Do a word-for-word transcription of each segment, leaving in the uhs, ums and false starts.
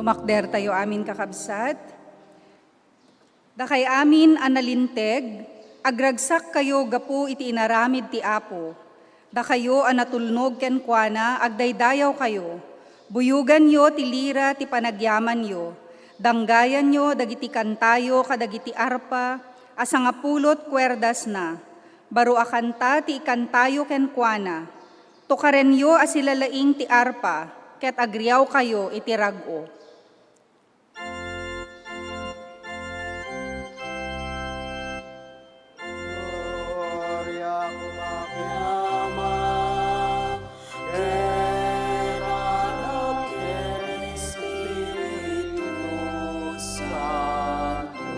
Makdertayo amin, kakabsat. Dakay amin a nalinteg, agragsakkayo gapu iti inaramid ti Apo. Dakayo a natulnog kenkuana, agdaydayawkayo. Buyoganyo ti lira ti panagyamanyo. Danggayanyo dagiti kantayo kadagiti arpa a sangapulot kuerdasna. Baro a kanta ti ikantayo kenkuana. Tukarenyo a silalaing ti arpa, ket agriawkayo iti rag-o. Gloria koma ken Ama, ken Anak, ken Espiritu Santo.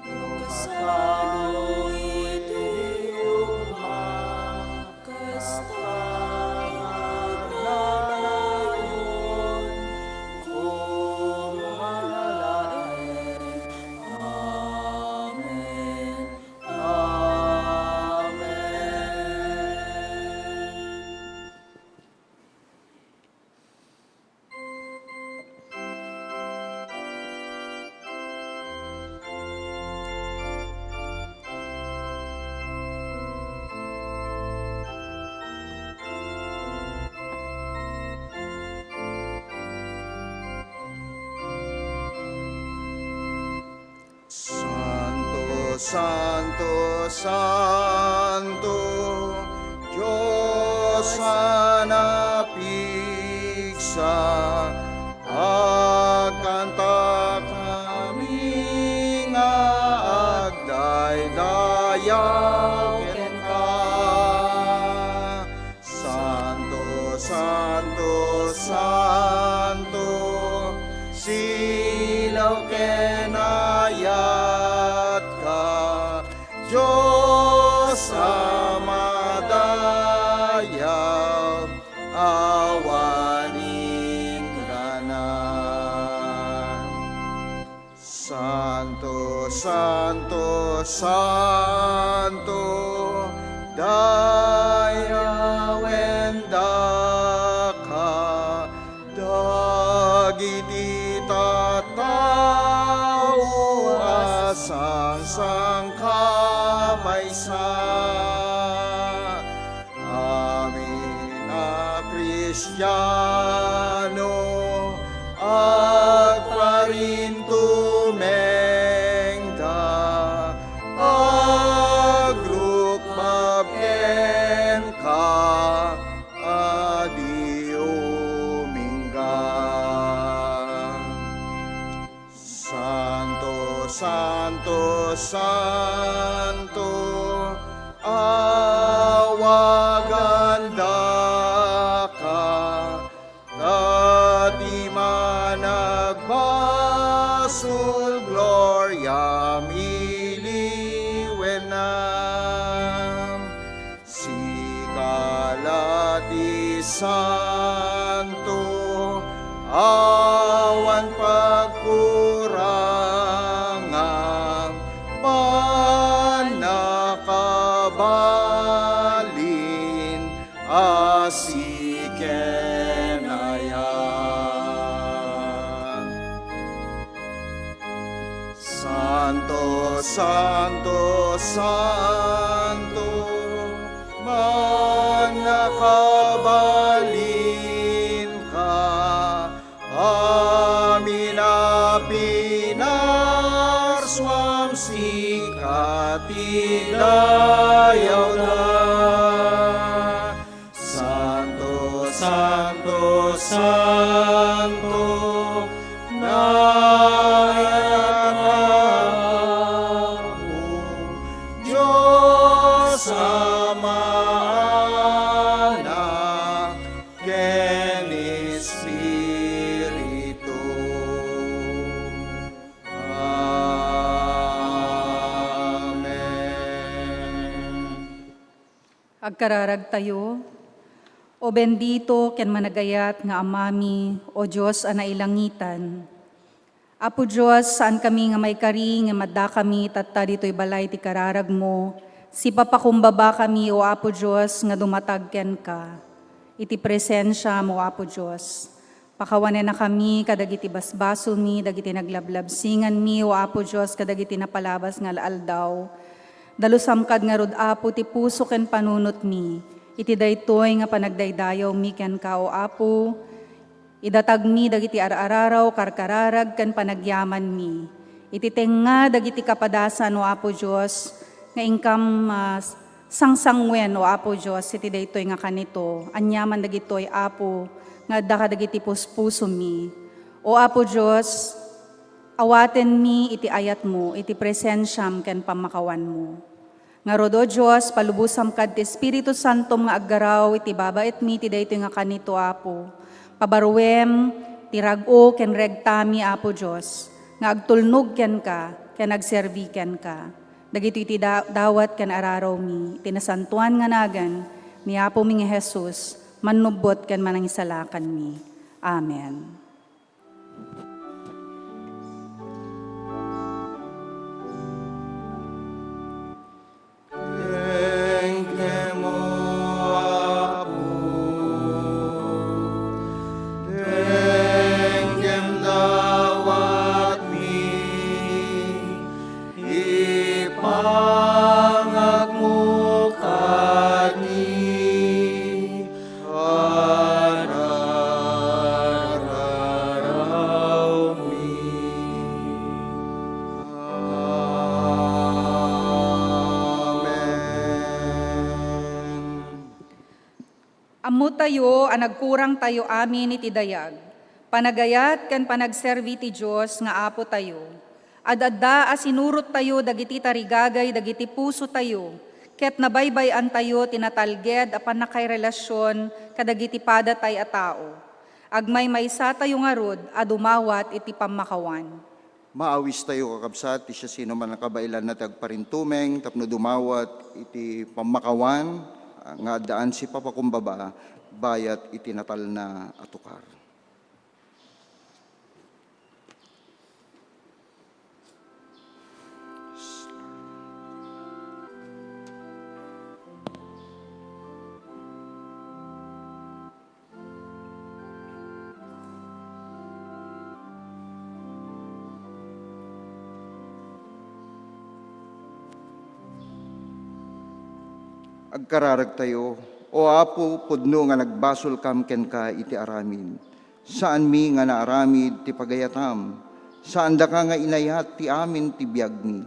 No kasano iti ugma, kasta met laeng, koma laeng. Amen. Amen. Santo, santo, santo, Dios a napigsa, agkantakami nga agdaydayaw kenka. Santo, santo, santo, silaw ken ayatka, Dios a madayaw, awan inggana. Santo, santo, santo, dayawen daka dagiti tattao a sangsangkamaysa. Amin a Kristiano, agparintumengda, agrukmab kenka, a di umingga. Santo, santo, santo, awagan daka, ta ti managbasol, gloriam iliwenam. Sika la ti santo, awan pagkurangan, mannakabalin a siken ayan. Santo, santo, santo, mannakabalinka, amin a pinarsuam, sika ti dayawda. Santo, santo, santo, nayanak Apo, Dios Ama, Anak, ken Espiritu. Amen. Agkararagtayo. O bendito ken managayat nga Amami, O Dios a nailangitan. Apo Dios, saankami nga maikari ngem addakami tatta ditoy balay ti kararagmo. Sipapakumbabakami, O Apo Dios, nga dumatag kenka. Iti presensiam, O Apo Dios. Pakawanennakami kadagiti basbasolmi, dagiti naglablabsinganmi, O Apo Dios, kadagiti napalabas nga al-aldaw. Dalusam kad ngarud, Apo, ti puso ken panunotmi. Iti daytoy nga panagdaydayawmi kenka, O Apo, idatagmi dagiti ar-araraw, karkararag, ken panagyamanmi. Iti tengnga dagiti kapadasan, O Apo Dios, nga inkam, ah, sangsanguen, O Apo Dios, iti daytoy nga kanito. Aniaman dagitoy, Apo, nga adda kadagiti puspusomi. O Apo Dios, awatenmi iti ayatmo, iti presensiam ken pammakawanmo. Ngarud, O Dios, palubosam kad ti Espiritu Santom nga aggaraw iti babaetmi iti daytoy nga kanito, Apo. Pabaruem ti rag-o ken regtami, Apo Dios, nga agtulnog kenka ken agserbi kenka. Dagitoy ti da-, dawat ken ararawmi iti nasantoan nga nagan ni Apomi nga Jesus, Mannubbot ken Manangisalakanmi. Amen. Tengkem, Apo, tengkem dawatmi, ipangakmo kadi ar-araraw-mi. Amen. Ammotayo a nagkurangtayo amin iti dayag, panagayat ken panagserbi ti Dios nga Apotayo. Ad-adda a sinurottayo dagiti tarigagay dagiti pusotayo, ket nabaybay-antayo ti natalged a pannakairelasion kadagiti padatay a tao. Agmaymaysatayo ngarud a dumawat iti pammakawan. Maawistayo, kakabsat, ti siasinoman a kabaelanna ti agparintumeng tapno dumawat iti pammakawan, ah, nga addaan sipapakumbaba bayat iti natalna a tukar. Agkararagtayo. O Apo, pudno nga nagbasolkam kenka iti aramid. Saanmi nga naaramid ti pagayatam. Saandaka nga inayat ti amin ti biagmi.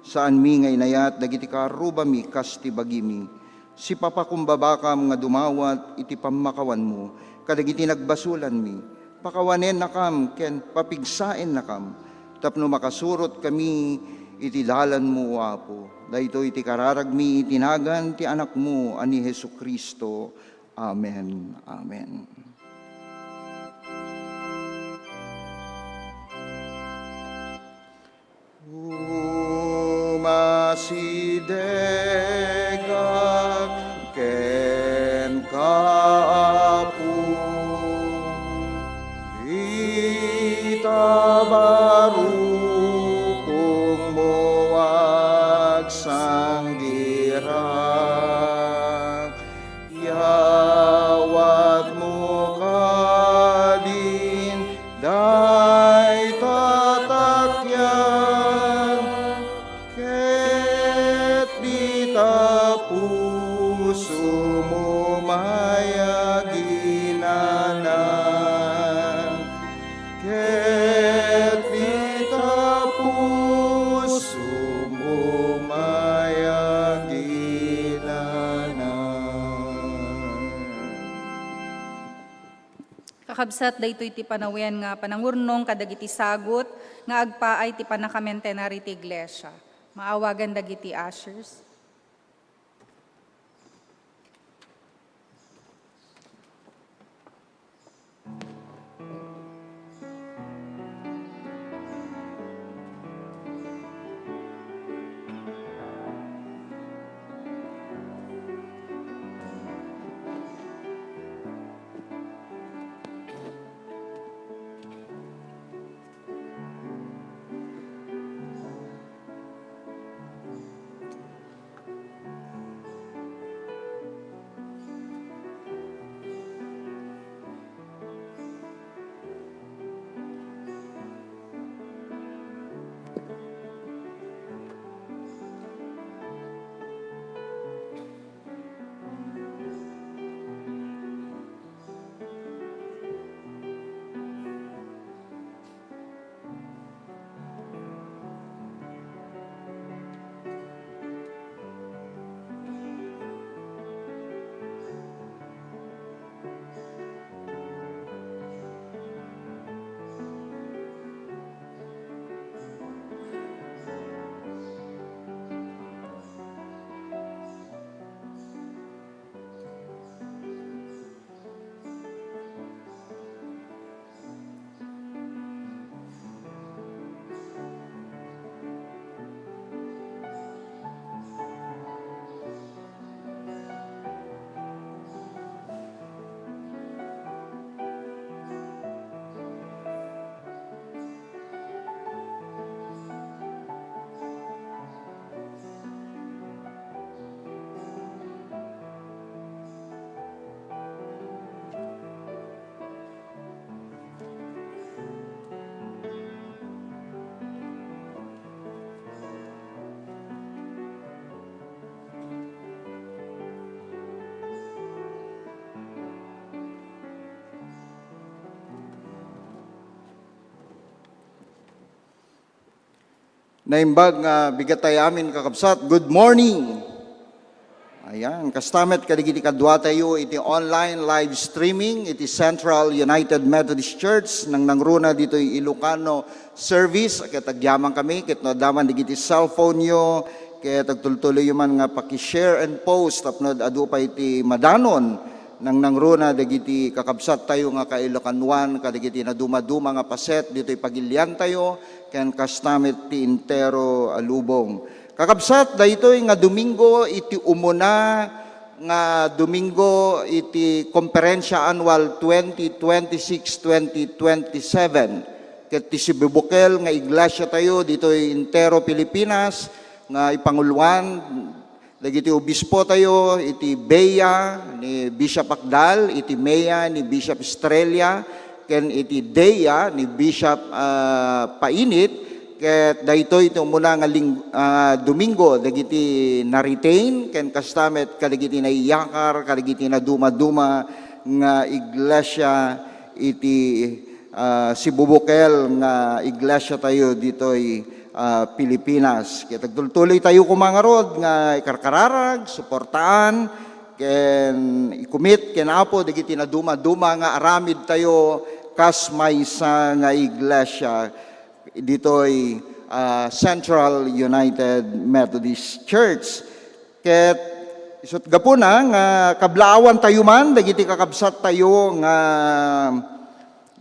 Saanmi nga inayat dagiti kaarrubami kas ti bagimi. Sipapakumbabakam nga dumawat iti pammakawanmo kadagiti nagbasolanmi. Pakawanennakam ken papigsaennakam tapno makasurotkami iti dalanmo, O Apo. Daytoy ti kararagmi iti nagan ti Anakmo a ni Jesu-Cristo. Amen. Amen. Umasidegak kenka, Apo, ita barukongmo agsanggirak. Yawatmo kadin dayta takyan, ket dita pusomo mayaginanan. Ket dita pusomo mayaginanan. Kakabsat, daytoy ti panawen nga panangurnong kadagiti sagut nga agpaay ti pannakamentenary ti iglesia. Maawagan dagiti ushers. Naimbag nga bigat tayo amin, kakabsat. Good morning! Ayan, kasta met kadagiti kaduatayo iti online live streaming iti Central United Methodist Church, nangnangruna ditoy Ilocano service, ket agyaman kami, ket no adda man dagiti cellphone yo, ket agtultuloy yo man nga paki-share and post tapno adu pay ti madanon, nangnangruna dagiti kakabsat tayo nga kailokanoan kadagiti nadumaduma nga paset ditoy pagilian tayo, ken kasta met ti entero a lubong. Kakabsat, daytoy nga Domingo iti umuna nga Domingo iti Konferensya Anual twenty twenty-six, twenty twenty-seven. Ket ti sibubukel nga iglesia tayo ditoy entero Pilipinas nga ipanguloan dagiti obispo tayo iti BEA ni Bishop Akdal, iti MEA ni Bishop Estrella, ken iti DEA ni Bishop, ah, Painit, ket daytoy ti umuna nga ling-, ah, Domingo dagiti na-retain, ken kasta met kadagiti naiyakar, kadagiti nadumaduma nga iglesia iti, ah, sibubukel nga iglesia tayo ditoy, ah, Pilipinas. Ket agtultuloy tayo koma ngarud nga ikarkararag, suportaan, ken ikumit ken Apo dagiti nadumaduma nga aramid tayo kas maysa nga iglesia ditoy, ah, Central United Methodist Church. Ket isut' gapuna nga kablaawan tayo man dagiti kakabsat tayo nga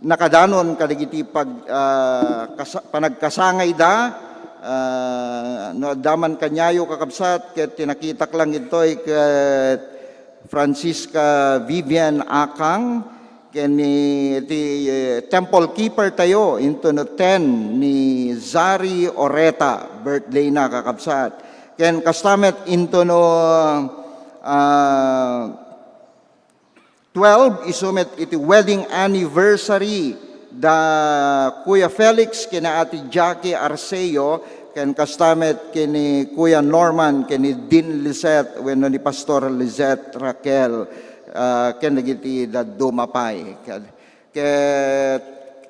nakadanon kadagiti pag-, ah, kasa-, panagkasangayda. Ah, no adda man kaniayo, kakabsat, ket ti nakitak lang ditoy ket Francisca Vivian Akang, ken ni ti, eh, temple keeper tayo, intono ten ni Zari Oreta, birthday na, kakabsat. Ken kasta met intono, ah, twelve, isu met iti wedding anniversary da Kuya Felix ken ni Ate Jackie Arceo, ken kasta met ken ni Kuya Norman ken ni Dean Lisette wenno ni Pastor Lisette Raquel, ah, ken dagiti dadduma pay. Ket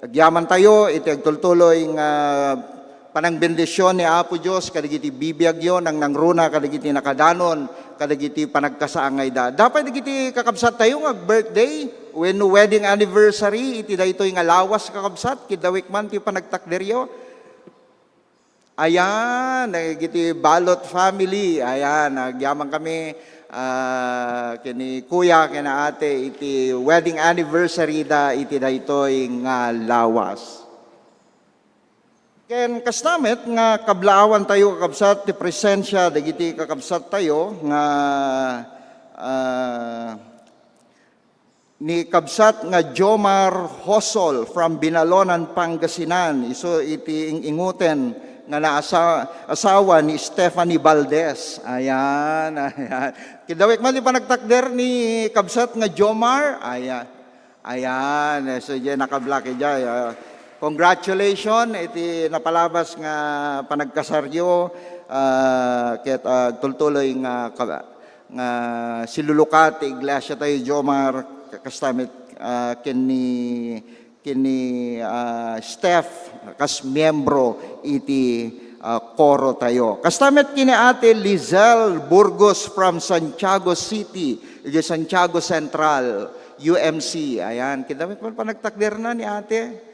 agyaman tayo iti agtultuloy nga panangbendision ni Apo Dios kadagiti bibiagyo, nangnangruna kadagiti nakadanon kadagiti panagkasangayda. Adda pay dagiti kakabsat tayo nga ag-birthday wenno wedding anniversary iti daytoy nga lawas, kakabsat, kidawik man ti panagtakderyo. Ayan, dagiti Balot family. Ayan, agyaman kami, ah, ken ni Kuya, ken ni Ate, iti wedding anniversary da iti daytoy nga lawas. Ken kasta met nga kablaawan tayo, kakabsat, ti presensia dagiti kakabsat tayo nga, ah, ni kabsat nga Jomar Hosol from Binalonan, Pangasinan. Isu iti ing-ingoten nga naasa-, asawa ni Stephanie Valdez. Ayan, ayan. Kidawik man ti panagtakder ni kabsat nga Jomar. Ayan. Ayan, eh, so, diay nakablock, eh, diay, ah, congratulations iti napalabas nga panagkasaryo, ah, ket, ah, agtultuloy nga ka-, nga silulukat ti iglesia tayo, Jomar, kasta met, ah, ken ni, ken ni, ah, Steph, kas miembro iti, ah, koro tayo. Kasta met ken ni Ate Lizelle Burgos from Santiago City, iti Santiago Central, U M C. Ayan, kidawik man panagtakderna ni Ate.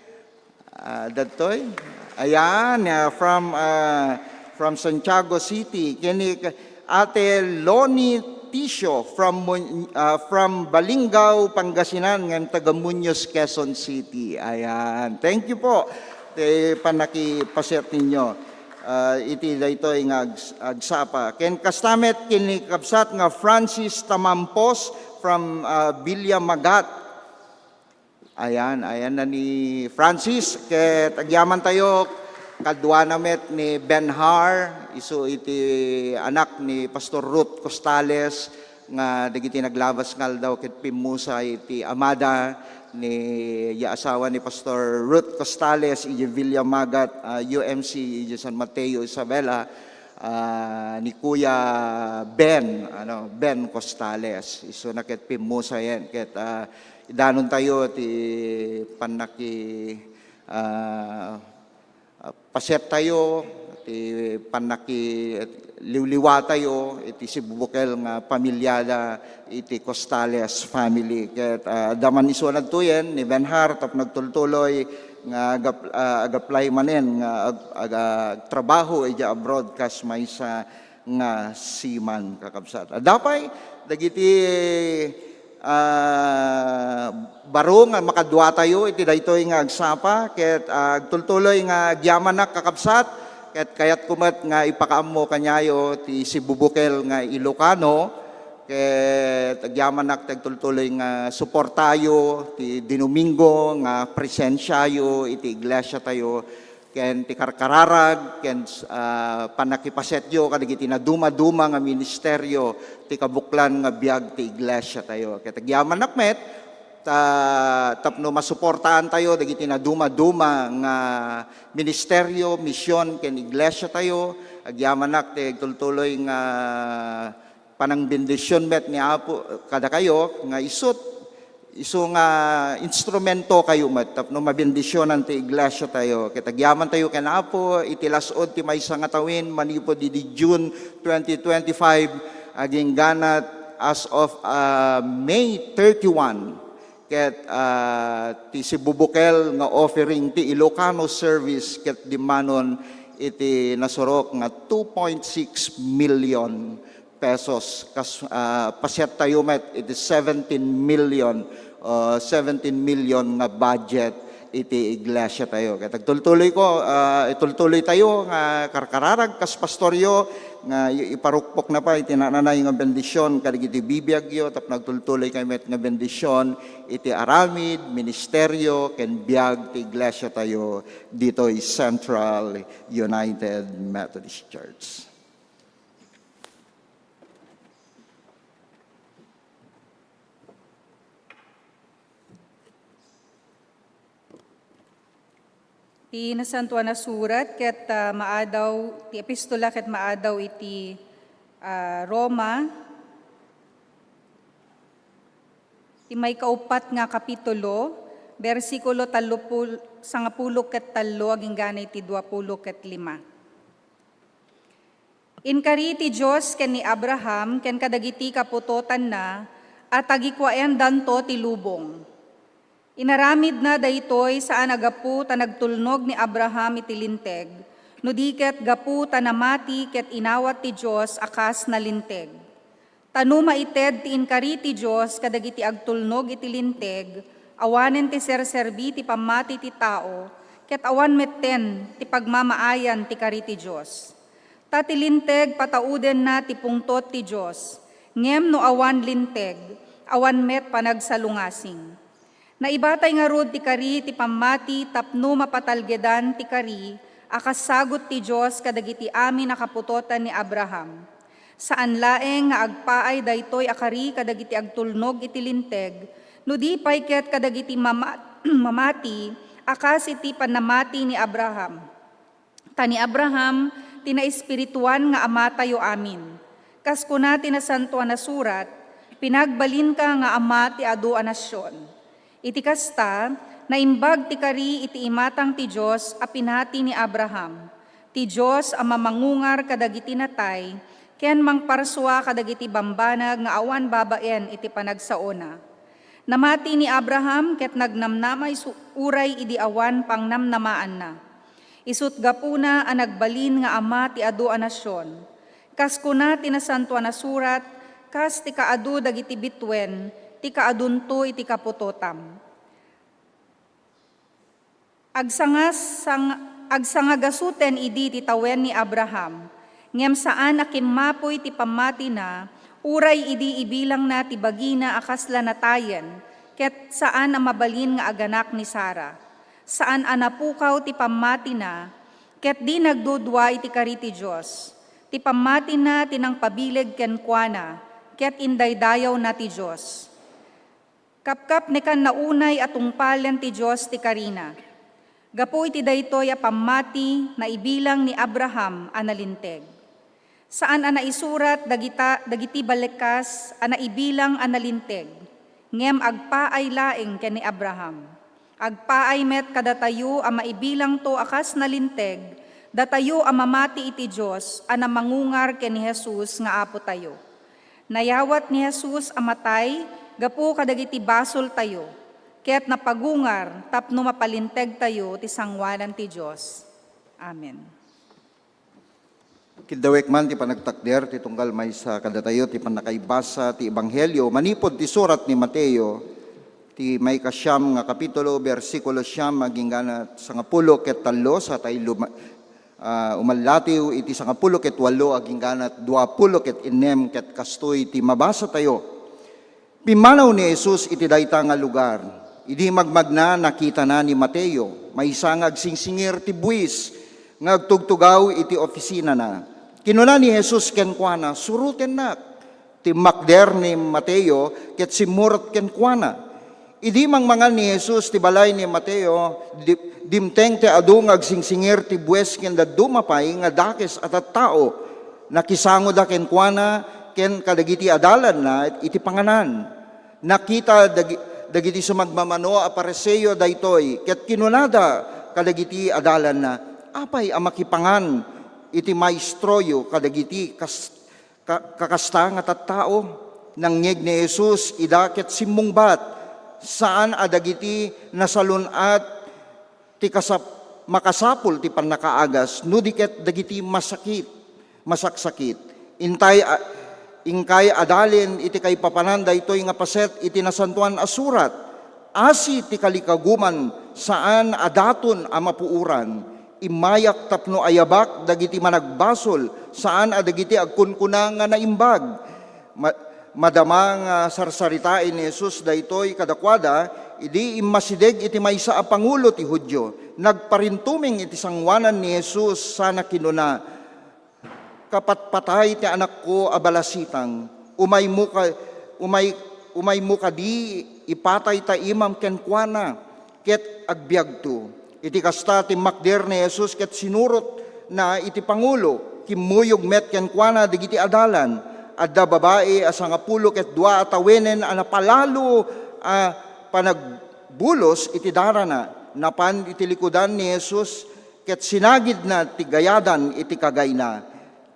Ah, daytoy. Ayan, ah, from, ah, from Santiago City. Ken ni Ate Loni Tisio from Mun-, ah, from Balingao, Pangasinan, ngem taga Muñoz, Quezon City. Ayan. Thank you po. Ti pannakipaset ninyo, ah, iti daytoy nga ags-, agsapa. Ken kasta met ken ni kabsat nga Francis Tamampos from, ah, Villa Magat. Ayan, ayan na ni Francis. Ket agyaman tayo, kaduana met ni Ben Har, isu iti anak ni Pastor Ruth Costales, nga dagiti naglabas nga aldaw ket pimmusay ti amada ni ya asawa ni Pastor Ruth Costales, iti Villa Magat, ah, U M C, iti San Mateo, Isabela, ah, ni Kuya Ben, ano, Ben Costales. Isuna ket pimmusayen, ket, ah, idanon tayo ti pannaki-, ah, ah, paset tayo, ti pannakiliwliwatayo iti sibubukel nga pamiliada iti Costales family. Ket, ah, adda man isu a nagtuyen ni Benhar tapno agtultuloy nga agap-, ah, ag-apply manen nga ag-, ag-, agtrabaho idiay abroad kas maysa nga seaman, kakabsat. Adda pay dagiti, ah, baro nga makaduatayo iti daytoy nga agsapa, ket, ah, agtultuloy nga agyamanak, kakabsat, ket kayatko met nga ipakaammo kaniayo ti sibubukel nga Ilocano, ket agyamanak ti agtultuloy nga suportayo ti dinumingo nga presensiayo iti iglesiatayo, ken ti karkararag, ken, ah, pannakipasetyo kadagiti nadumaduma nga ministerio ti kabuklan nga biag ti iglesiatayo. Ket agyamanak met, ta-, tapno masuportaantayo dagiti nadumaduma nga ministerio, mision, ken iglesiatayo, agyamanak ti agtultuloy nga panangbendision met ni Apo kadakayo nga isut-, isu nga instrumentokayo met tapno mabendisionan ti iglesiatayo. Ket agyamantayo ken Apo iti las-ud ti maysa nga tawin manipud idi June twenty twenty-five agingga na as of, ah, May thirty-one. Ket, ah, ti sibubukel nga offering ti Ilocano service ket dimmanon iti nasurok nga two point six million pesos. Kas-, ah, pasiattayo met iti seventeen million, ah, seventeen million nga budget iti iglesiatayo. Ket agtultuloyko, ah, itultuloytayo nga karkararag kas pastoryo nga i-, iparukpokna pay ti nananay nga bendision kadagiti bibiagyo tapno agtultuloykayo met nga bendision iti aramid, ministerio, ken biag ti iglesiatayo ditoy Central United Methodist Church. Ti Nasantoan a Surat ket, ah, maadaw, ti epistola ket maadaw iti, ah, Roma, ti maikaupat nga kapitulo, bersikulo tallo pul-, sangapulo ket tallo agingga na iti duapulo ket lima. Inkari ti Dios ken ni Abraham ken kadagiti kaputotanna a tagikuaendanto ti lubong. Inaramidna daytoy saan a gapu ta nagtulnog ni Abraham iti Linteg, no di ket gapu ta namati ket inawat ti Dios a kas nalinteg. Ta no maited ti inkari ti Dios kadagiti agtulnog iti Linteg, awanen ti serserbi ti pammati ti tao, ket awan metten ti pagmamaayan ti kari ti Dios. Ta ti Linteg pataudenna ti pungtot ti Dios, ngem no awan Linteg, awan met panagsalungasing. Naibatay ngarud ti kari ti pammati tapno mapatalgedan ti kari a kasagut ti Dios kadagiti amin a kaputotan ni Abraham. Saan laeng nga agpaay daytoy a kari kadagiti agtulnog iti Linteg, no di pay ket kadagiti mama-, mamati a kas iti pannamati ni Abraham. Ta ni Abraham ti naespirituan nga amatayo amin. Kas kuna ti Nasantoan a Surat, "Pinagbalinka nga ama ti adu a nasion." Iti kasta, naimbag ti kari iti imatang ti Dios a pinati ni Abraham, ti Dios a mamangungar kadagiti natay ken mangparsua kadagiti bambanag nga awan babaen iti panagsaona. Namati ni Abraham ket nagnamnama isu-, uray idi awan pangnamnamaanna. Isut' gapuna a nagbalin nga ama ti adu a nasion. Kas kuna ti Nasantoan a Surat, "Kas ti kaadu dagiti bituen, ti kaadunto iti kaputotam." Agsangasang-, agsangagasuten idi ti tawen ni Abraham, ngem saan a kimmapuy ti pammatina, uray idi ibilangna ti bagina a kasla natayen, ket saan a mabalin nga aganak ni Sara. Saan a napukaw ti pammatina, ket di nagdudua iti kari ti Dios. Ti pammatina ti nangpabileg kenkuana, ket indaydayawna ti Dios. Kapkapnekanna unay a tungpalen ti Dios ti karina. Gapu iti daytoy a pammati, naibilang ni Abraham a nalinteg. Saan a naisurat dagita-, dagiti balekas a naibilang a nalinteg, ngem agpaay laeng ken ni Abraham. Agpaay met kadatayo a maibilangto a kas nalinteg Datayo a mamati iti Dios a namangungar ken ni Jesus nga Apotayo. Nayawat ni Jesus a matay gapu kadagiti basoltayo, ket napagungar tapno mapalintegtayo ti sangoanan ti Dios. Amen. Kiddawek man ti panagtakder ti tunggal maysa kadatayo ti pannakaibasa ti Ebanghelio manipud ti surat ni Mateo, ti maikasiam nga kapitulo, bersikulo siam agingga sangapulo ket tallo, sa tay luma-, ah, umallatiw iti sangapulo ket walo agingga duapulo ket innem, ket kastoy ti mabasatayo. Pimmanaw ni Jesus iti dayta nga lugar. Idi magmagna, nakitana ni Mateo, maysa nga agsingsingir ti buis nga agtugtugaw iti ofisinana. Kinuna ni Jesus kenkuana, "Surotennak." Timmakder ni Mateo ket simmurot kenkuana. Idi mangmangan ni Jesus ti balay ni Mateo, di-, dimteng ti adu nga agsingsingir ti buis ken dadduma pay nga dakes a tattao. Nakisangoda kenkuana ken kadagiti adalanna iti panganan. Nakita dagi-, dagiti sumagmamano a Fariseo daytoy, ket kinunada kadagiti adalanna, "Apay a makipangan iti maestroyo kadagiti kas-, ka-, kakasta nga tattao?" Nangngeg ni Jesus ida ket simmungbat, "Saan a dagiti nasalun-at ti kasap-, makasapul ti pannakaagas, no di ket dagiti masakit, masaksakit. Intay a-, inkay adalen iti kaipapanan daytoy nga paset iti Nasantoan a Surat, 'Asi ti kalikaguman, saan a daton a mapuoran. Immayak tapno ayabak dagiti managbasol, saan a dagiti agkunkuna nga naimbag.'" Ma-, madama nga sarsaritaen ni Jesus daytoy kadakuada, idi immasideg iti maysa a pangulo ti Judio. Nagparintumeng iti sangoanan ni Jesus sana kinuna, "Kapatpatay ti anakko a balasitang. Umaymo ka-, umay-, umaymo kadi ipatay ta imam kenkuana, ket agbiagto." Iti kasta, timmakder ni Jesus ket sinurotna iti pangulo. Kimmuyog met kenkuana dagiti adalan. Adda babai a sangapulo ket dua a tawenen a napalalo a panagbulos iti darana. Napan iti likudan ni Jesus ket sinagidna ti gayadan iti kagayna.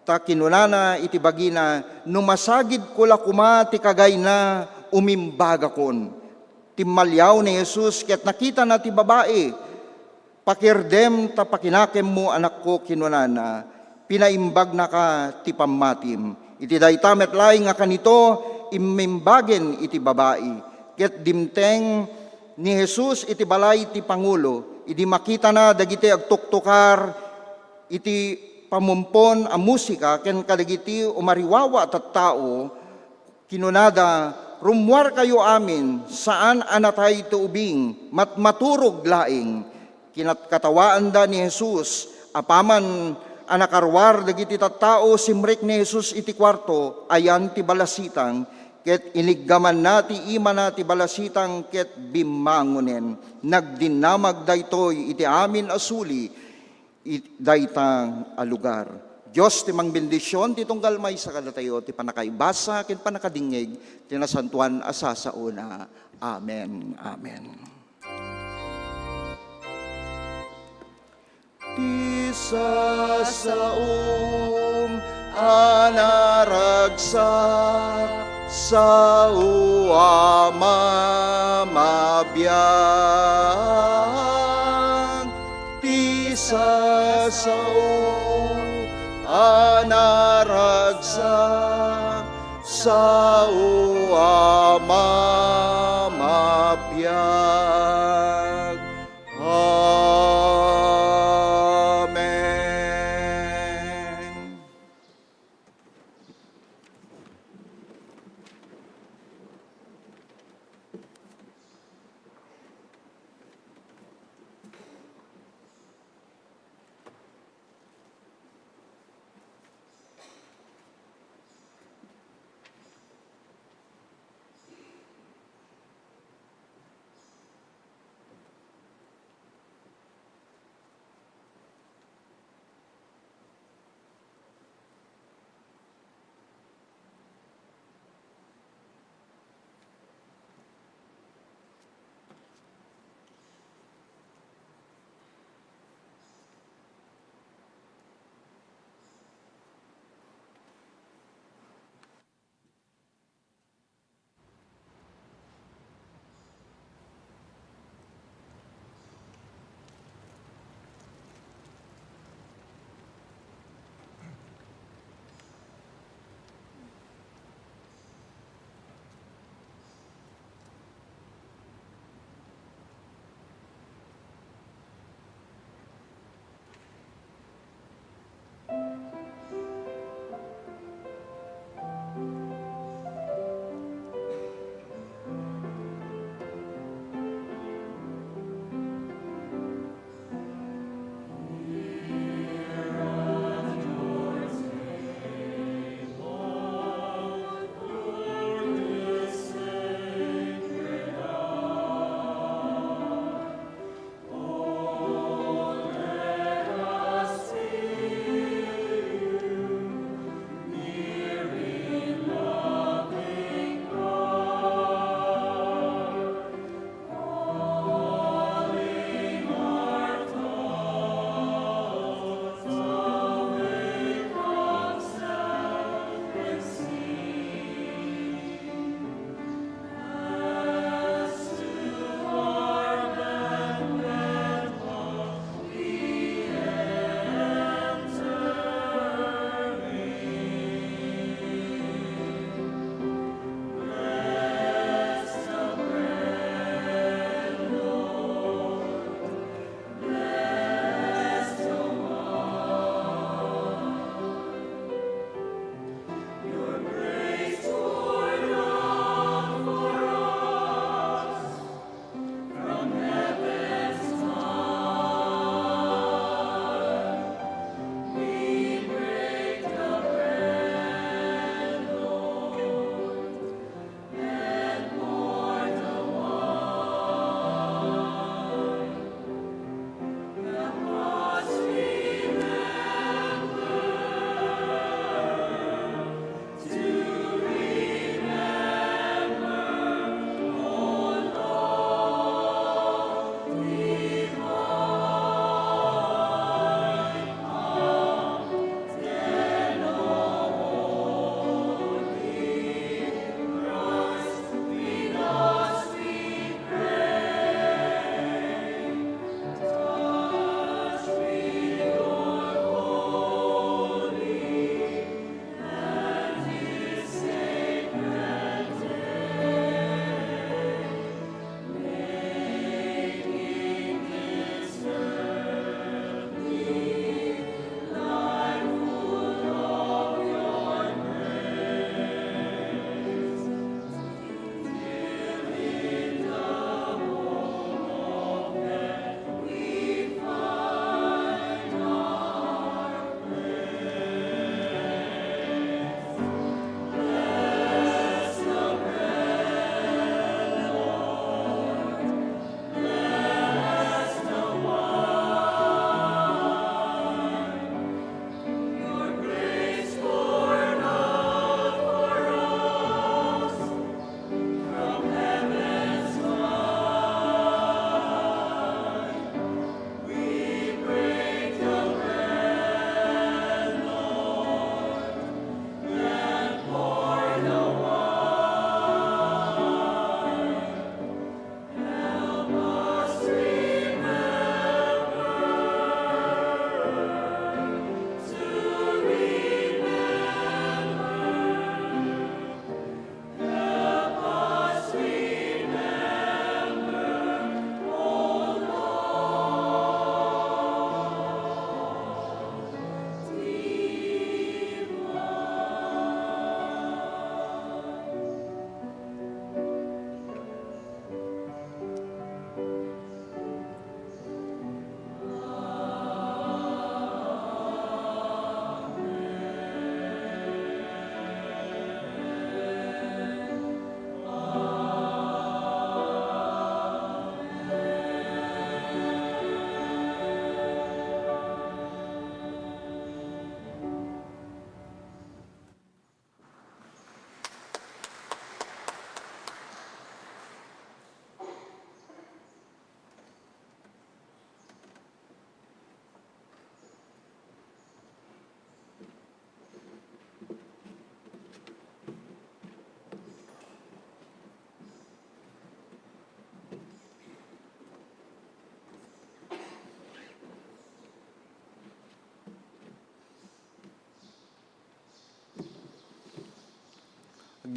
Ta kinunana iti bagina, "No masagidko la koma ti kagayna, umimbagakon." Timmaliaw ni Jesus ket nakitana ti babai. "Pakirdem ta pakinakemmo, anakko," kinunana. "Pinaimbagnaka ti pammatim." Iti dayta met laeng a kanito, immimbagen iti babai. Ket dimteng ni Jesus iti balay ti pangulo. Idi makitana dagiti agtuktukar iti pamumpon a musika ken kadagiti umariwawa a tattao, kinunada, "Rummuarkayo amin, saan a natay ti ubing, matmaturog laeng." Kinatkatawaanda ni Jesus. Apaman a nakaruar dagiti tattao, simrek ni Jesus iti kuarto, ayan ti balasitang, ket iniggamanna ti imana ti balasitang ket bimmangonen. Nagdinnamag daytoy iti amin a suli it-, dayta a lugar. Dios ti mangbendision ti tunggal maysa kadatayo ti pannakaibasa ken pannakadingngeg ti nasantoan a sasaona. Amen. Amen. Ti sasaom a naragsak, sao a mamabiag. Ti sasaom a naragsak, sao a mamabiag. Amen.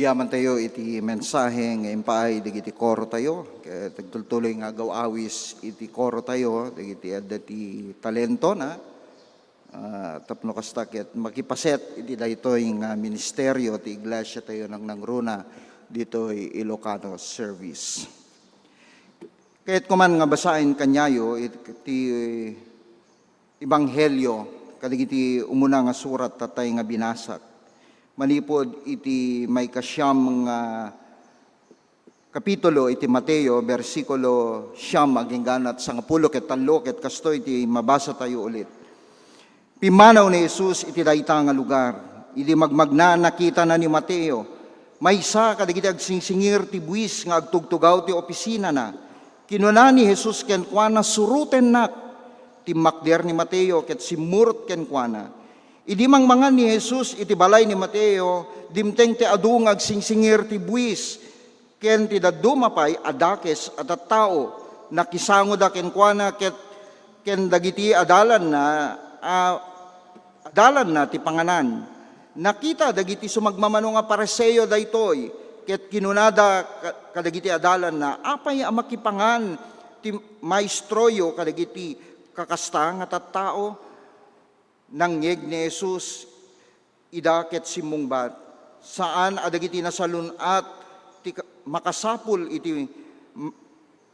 Yaman tayo iti mensahe nga impaay dagiti koro tayo. Ket agtultuloy nga agaw-awis iti koro tayo, dagiti adda ti talento na, ah, tapno kasta ket makipaset iti daytoy nga ministerio ti iglesia tayo nangnangruna ditoy Ilocano service. Ket kuman nga basaen kaniayo iti Ebanghelio kadagiti umuna nga surat tatay nga binasak. Manipud iti maikasiam nga kapitulo iti Mateo, bersikulo siam agingganat sangapulo ket tallo, ket kastoy ti mabasa tayo ulit. Pimmanaw ni Jesus iti dayta nga lugar. Idi magmagna, nakitana ni Mateo, maysa kadagiti agsingsingir ti buis nga agtugtugaw ti opisinana. Kinuna ni Jesus kenkuana, "Surotennak." Timmakder ni Mateo ket simmurot kenkuana. Idi mangmangan ni Jesus iti balay ni Mateo, dimteng ti adu nga agsingsingir ti buis ken ti dadduma pay a dakes a tattao. Nakisangoda kenkuana ket ken dagiti adalanna a adalanna ti panganan. Nakita dagiti sumagmamano nga Fariseo daytoy, ket kinunada ka-, kadagiti adalanna, "Apay a makipangan ti maestroyo kadagiti kakasta nga tattao?" Nangngeg ni Jesus ida ket simmungbat, "Saan a dagiti nasalun-at ti ka-, makasapul iti m-,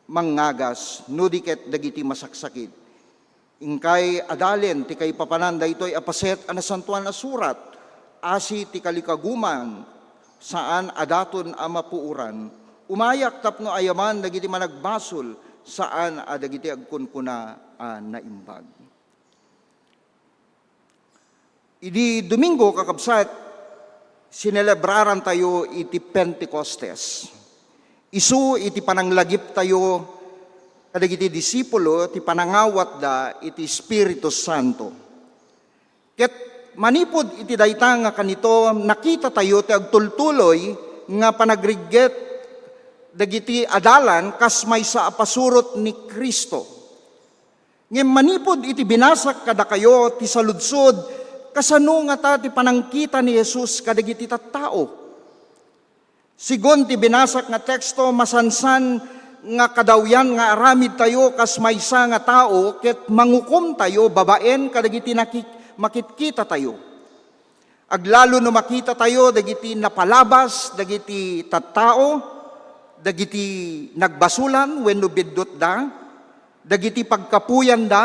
mangngagas, no di ket dagiti masaksakit." Inkay adalen ti kaipapanan daytoy a paset a Nasantoan a Surat, "Asi ti kalikaguman, saan a daton a mapuoran. Umayak tapno ayaman dagiti managbasol, saan a dagiti agkunkuna a naimbag." Idi Domingo, kakabsat, sinelebraran tayo iti Pentecostes. Isu iti pananglagip tayo kadagiti disipulo ti panangawatda iti Espiritu Santo. Ket manipud iti dayta nga kanito, nakita tayo ti agtultuloy nga panagrigat dagiti adalan kas maysa a pasurot ni Cristo. Ngem manipud iti binasak kadakayo ti saludsod, kasano ngata ti panangkita ni Jesus kadagiti tattao? Sigun ti binasak nga teksto, masansan nga kadawyan nga aramidtayo kas maysa nga tao ket mangukomtayo babaen kadagiti naki-, makitkitatayo. Aglalo no makitatayo dagiti napalabas dagiti tattao, dagiti nagbasolan wenno biddutda, dagiti pagkapuyanda,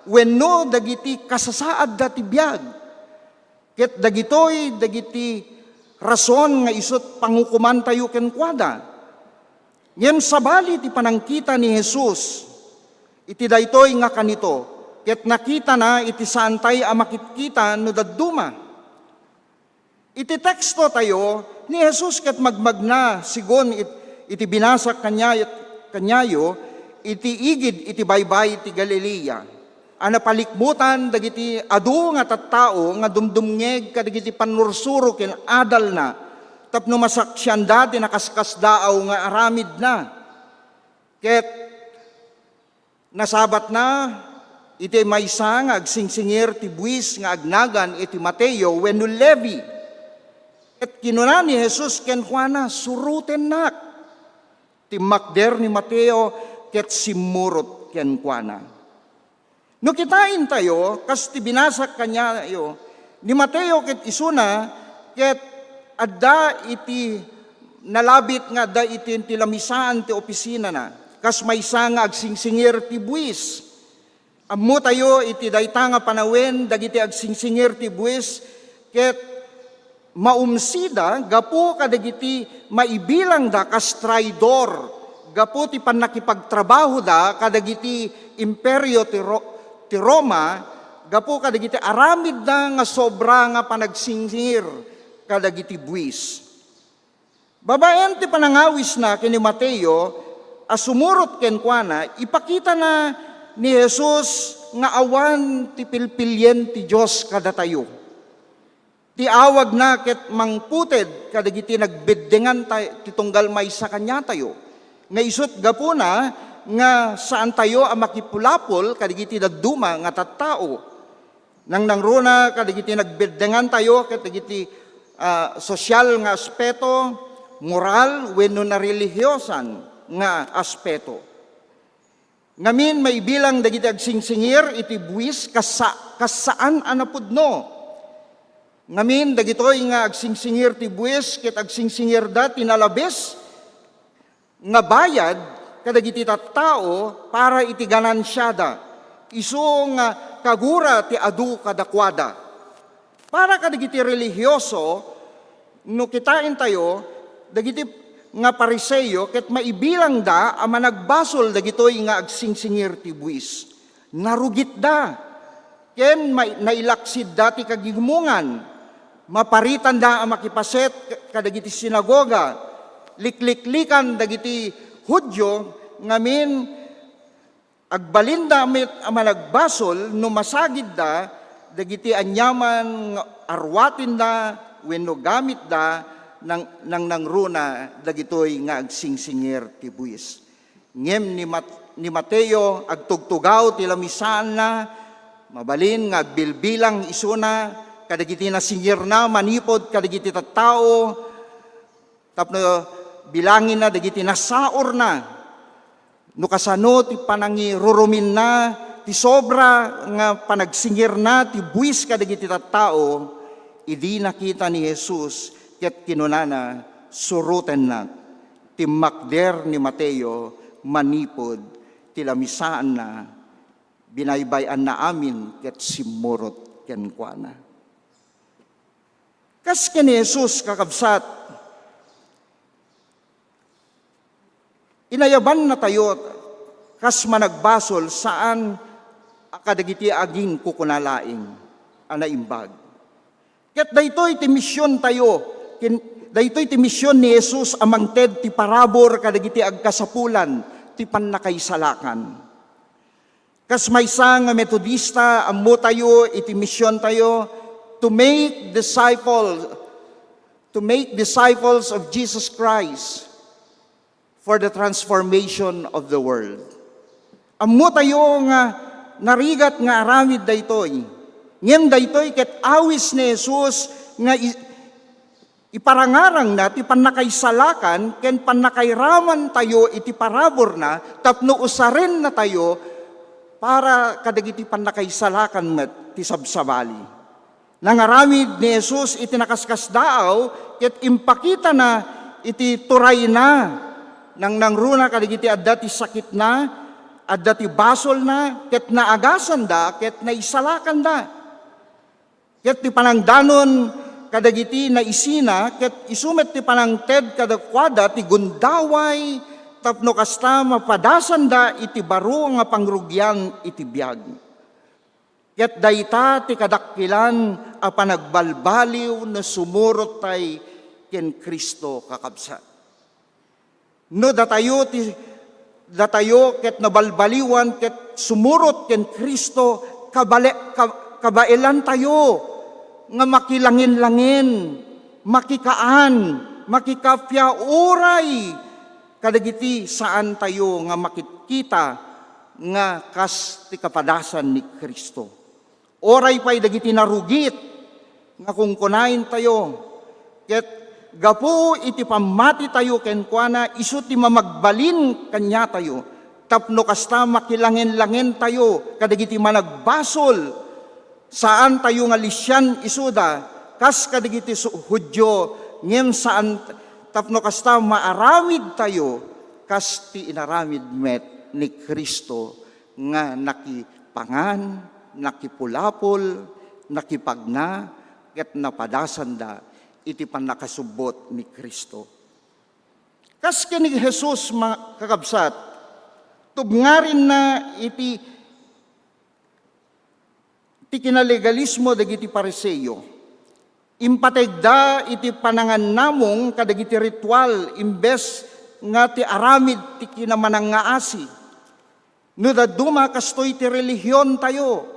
wenno dagiti kasasaadda ti biag. Ket dagitoy dagiti rason nga isut' pangukomantayo kenkuada. Ngem sabali ti panangkita ni Jesus iti daytoy nga kanito, ket nakitana iti saantay a makitkita no dadduma. Iti teksto tayo, ni Jesus ket magmagna, sigun it-, iti binasak kaniay-, kaniayo, iti igid iti baybay ti Galilea. A napalikmutan dagiti adu nga tattao nga dumdumngeg kadagiti pannursuro ken adalna tapno masaksianda ti nakaskasdaaw nga aramidna. Ket nasabatna iti maysa nga agsingsingir ti buis nga agnagan iti Mateo wenno Levi. Ket kinuna ni Jesus kenkuana, "Surotennak." Timmakder ni Mateo ket simmurot kenkuana. No kitaentayo, kas ti binasak kaniayo, ni Mateo ket isuna ket adda iti nalabit nga adda iti, ti lamisaan ti opisinana, kas maysa nga agsingsingir ti buis. Ammotayo iti dayta nga panawen dagiti agsingsingir ti buis ket maumsida gapu kadagiti maibilangda kas traidor gapu ti pannakipagtrabahoda kadagiti imperio ti Ro-, ti Roma, gapu kadagiti aramidda nga sobra nga panagsingsingir kadagiti buis. Babaen ti panangawisna ken ni Mateo a sumurot kenkuana, ipakitana ni Jesus nga awan ti pilpilien ti Dios kadatayo. Ti awagna ket mangputed kadagiti nagbeddengan ta-, ti tunggal maysa kaniatayo, nga isut' gapuna nga saantayo a makipulapol kadagiti dadduma nga tattao. Nangnangruna kadagiti nagbeddengantayo ket dagiti, ah, sosyal nga aspeto, moral, wenno narelihiosan nga aspeto. Ngamin, maibilang dagiti agsingsingir iti buis kas sa-, kas saan a napudno. Ngamin, dagitoy nga agsingsingir ti buis ket agsingsingirda ti nalabes nga bayad kadagiti tattao para iti ganansiada, isu nga kagura ti adu kadakuada. Para kadagiti relihioso, no kitaentayo, dagiti nga Fariseo ket maibilangda a managbasol dagitoy nga agsingsingir ti buis. Narugitda ken mai-, nailaksidda ti kagimongan. Maparitanda a makipaset kadagiti sinagoga. Likliklikan dagiti Judio ngamin, agbalinda met a managbasol no masagidda dagiti aniaman nga arwatenna wenno gamitda nang-, nangnangruna dagitoy nga agsingsingir ti buis. Ngem ni Mat-, ni Mateo agtugtugaw ti lamisaanna, mabalin nga agbilbilang isuna kadagiti nasingirna manipud kadagiti tattao, tapno bilanginna dagiti nasaurna. No kasano ti panangiruruminna, ti sobra nga panagsingirna ti buis kadagiti tattao, idi nakita ni Jesus ket kinunana, "Surotennak." Timmakder ni Mateo manipud ti lamisaanna, binaybay-anna amin ket simmurot kenkuana. Kas ken ni Jesus, kakabsat, inayabannatayo kas managbasol saan a kadagiti aginkukuna laeng a naimbag. Ket daytoy ti misiontayo, kin-, daytoy ti mision ni Jesus a mangted ti parabur kadagiti agkasapulan ti pannakaisalakan. Kas maysa nga Metodista, ammotayo iti misiontayo to make disciple, to make disciples of Jesus Christ for the transformation of the world. Ammotayo nga narigat nga aramid daytoy. Ngem daytoy ket awis ni Jesus nga i-, iparangarangna ti pannakaisalakan ken pannakairamantayo iti paraburna tapno usarennatayo para kadagiti pannakaisalakan met ti sabsabali. Nangaramid ni Jesus iti nakaskasdaaw ket impakitana iti turayna. Nangnangruna kadagiti adda ti sakitna, adda ti basolna, ket naagasanda ket naisalakanda. Ket ti panangdanon kadagiti naisina, ket isu met ti panangted kadakuada ti gundaway tapno kasta mapadasanda iti baro nga pangrugian iti biag. Ket dayta ti kadakkelan a panagbalbaliw no sumurottay ken Cristo, kakabsat. No datayo ti, datayo ket nabalbaliwan ket sumurot ken Cristo, kabale-, ka-, kabaelantayo nga makilangenlangen, makikaan, makikappia uray kadagiti saantayo nga makitkita nga kas ti kapadasan ni Cristo. Uray pay dagiti narugit nga kunkunaentayo, ket gapu iti pammatitayo kenkuana, isu ti mamagbalin kaniatayo, tapno kasta makilangenlangentayo kadagiti managbasol. Saantayo nga lisian isuda, kas kadagiti su-, Judio, ngem saan tapno kasta maaramidtayo, kas ti inaramid met ni Cristo nga nakipangan, nakipulapol, nakipagna, ket napadasanda iti pannakasubbot ni Cristo. Kas ken ni Jesus, mga kakabsat, tubngarinna iti ti kinalegalismo dagiti Fariseo. Impategda iti panangannamong kadagiti ritual imbes nga ti aramid ti kinamanangngaasi. No dadduma, kastoy ti relihiontayo.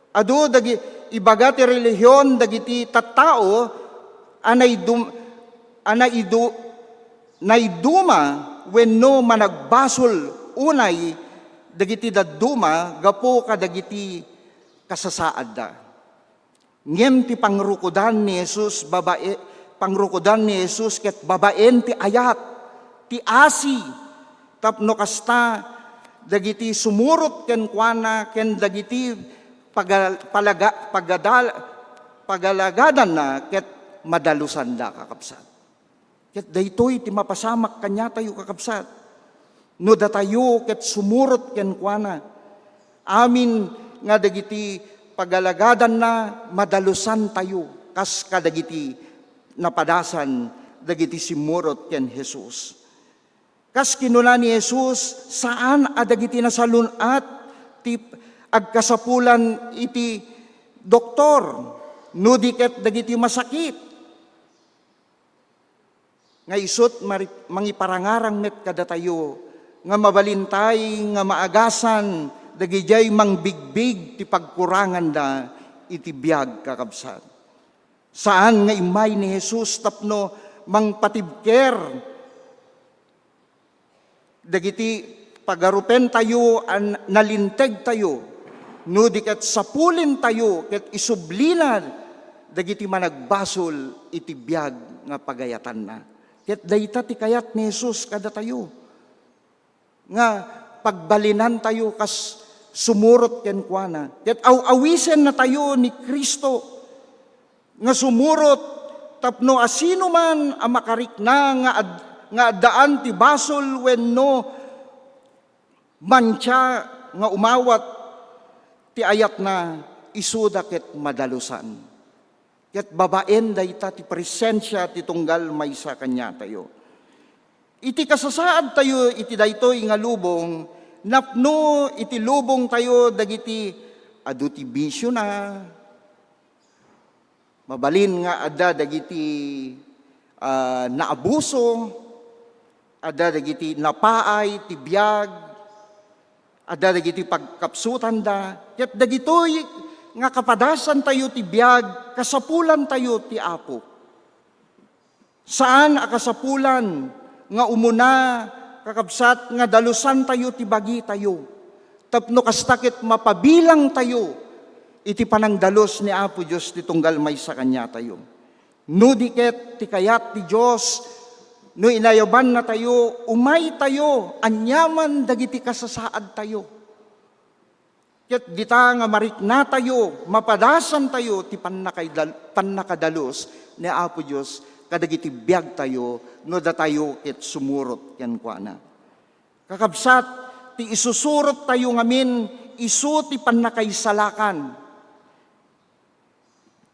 Adu dagi-, ibaga ti relihion dagiti tattao a naidum-, a naidu-, naiduma wenno managbasol unay dagiti dadduma gapu kadagiti kasasaadda. Ngem ti pangrukodan ni Jesus babae-, Pangrukodan ni Jesus ket babaen ti ayat, ti asi, tapno kasta, dagiti sumurot kenkuana ken dagiti pagal-, palaga-, pagadal-, pagalagadanna ket madalosanda, kakabsat. Ket daytoy ti mapasamak kaniatayo, kakabsat. No datayo ket sumurot kenkuana, amin nga dagiti pagalagadanna, madalusantayo, kas kadagiti napadasan dagiti simmurot ken Jesus. Kas kinuna ni Jesus, saan a dagiti nasalun-at ti agkasapulan iti doktor, no di ket dagiti masakit. Nga isut' mari-, mangiparangarang met kadatayo nga mabalintay nga maagasan dagidiay mangbigbig ti pagkuranganda iti biag, kakabsat. Saan nga immay ni Jesus tapno mangpatibker dagiti pagarupentayo a nalintegtayo, no di ket sapulintayo ket isublina dagiti managbasol iti biag nga pagayatanna. Ket dayta ti kayat ni Jesus kadatayo, nga pagbalinantayo kas sumurot kenkuana. Ket aw-awisennatayo ni Cristo nga sumurot tapno asinoman a makarikna nga ad-, nga addaan ti basol wenno mantia nga umawat ti ayatna, isuda ket madalusan. Ket babaen dayta ti presensia ti tunggal maysa kaniatayo. Iti kasasaadtayo iti daytoy nga lubong, napno iti lubongtayo dagiti adu ti bisiona, mabalin nga adda dagiti, ah, naabuso, adda dagiti napaay ti biag, adda dagiti pagkapsutanda, ket dagitoy nga kapadasantayo ti biag, kasapulantayo ti Apo. Saan a kasapulan nga umuna, kakabsat, nga dalusantayo ti bagitayo, tapno kasta ket mapabilangtayo iti panangdalus ni Apo Dios ti tunggal maysa kaniatayo. No di ket ti kayat ti Dios, no inayabannatayo, umaytayo aniaman dagiti kasasaadtayo. Ket dita nga mariknatayo, mapadasantayo ti pannakaydal-, pannakadalus ni Apo Dios kadagiti biagtayo no datayo ket sumurot kenkuana. Kakabsat, ti isusurottayo ngamin isu ti pannakaisalakan.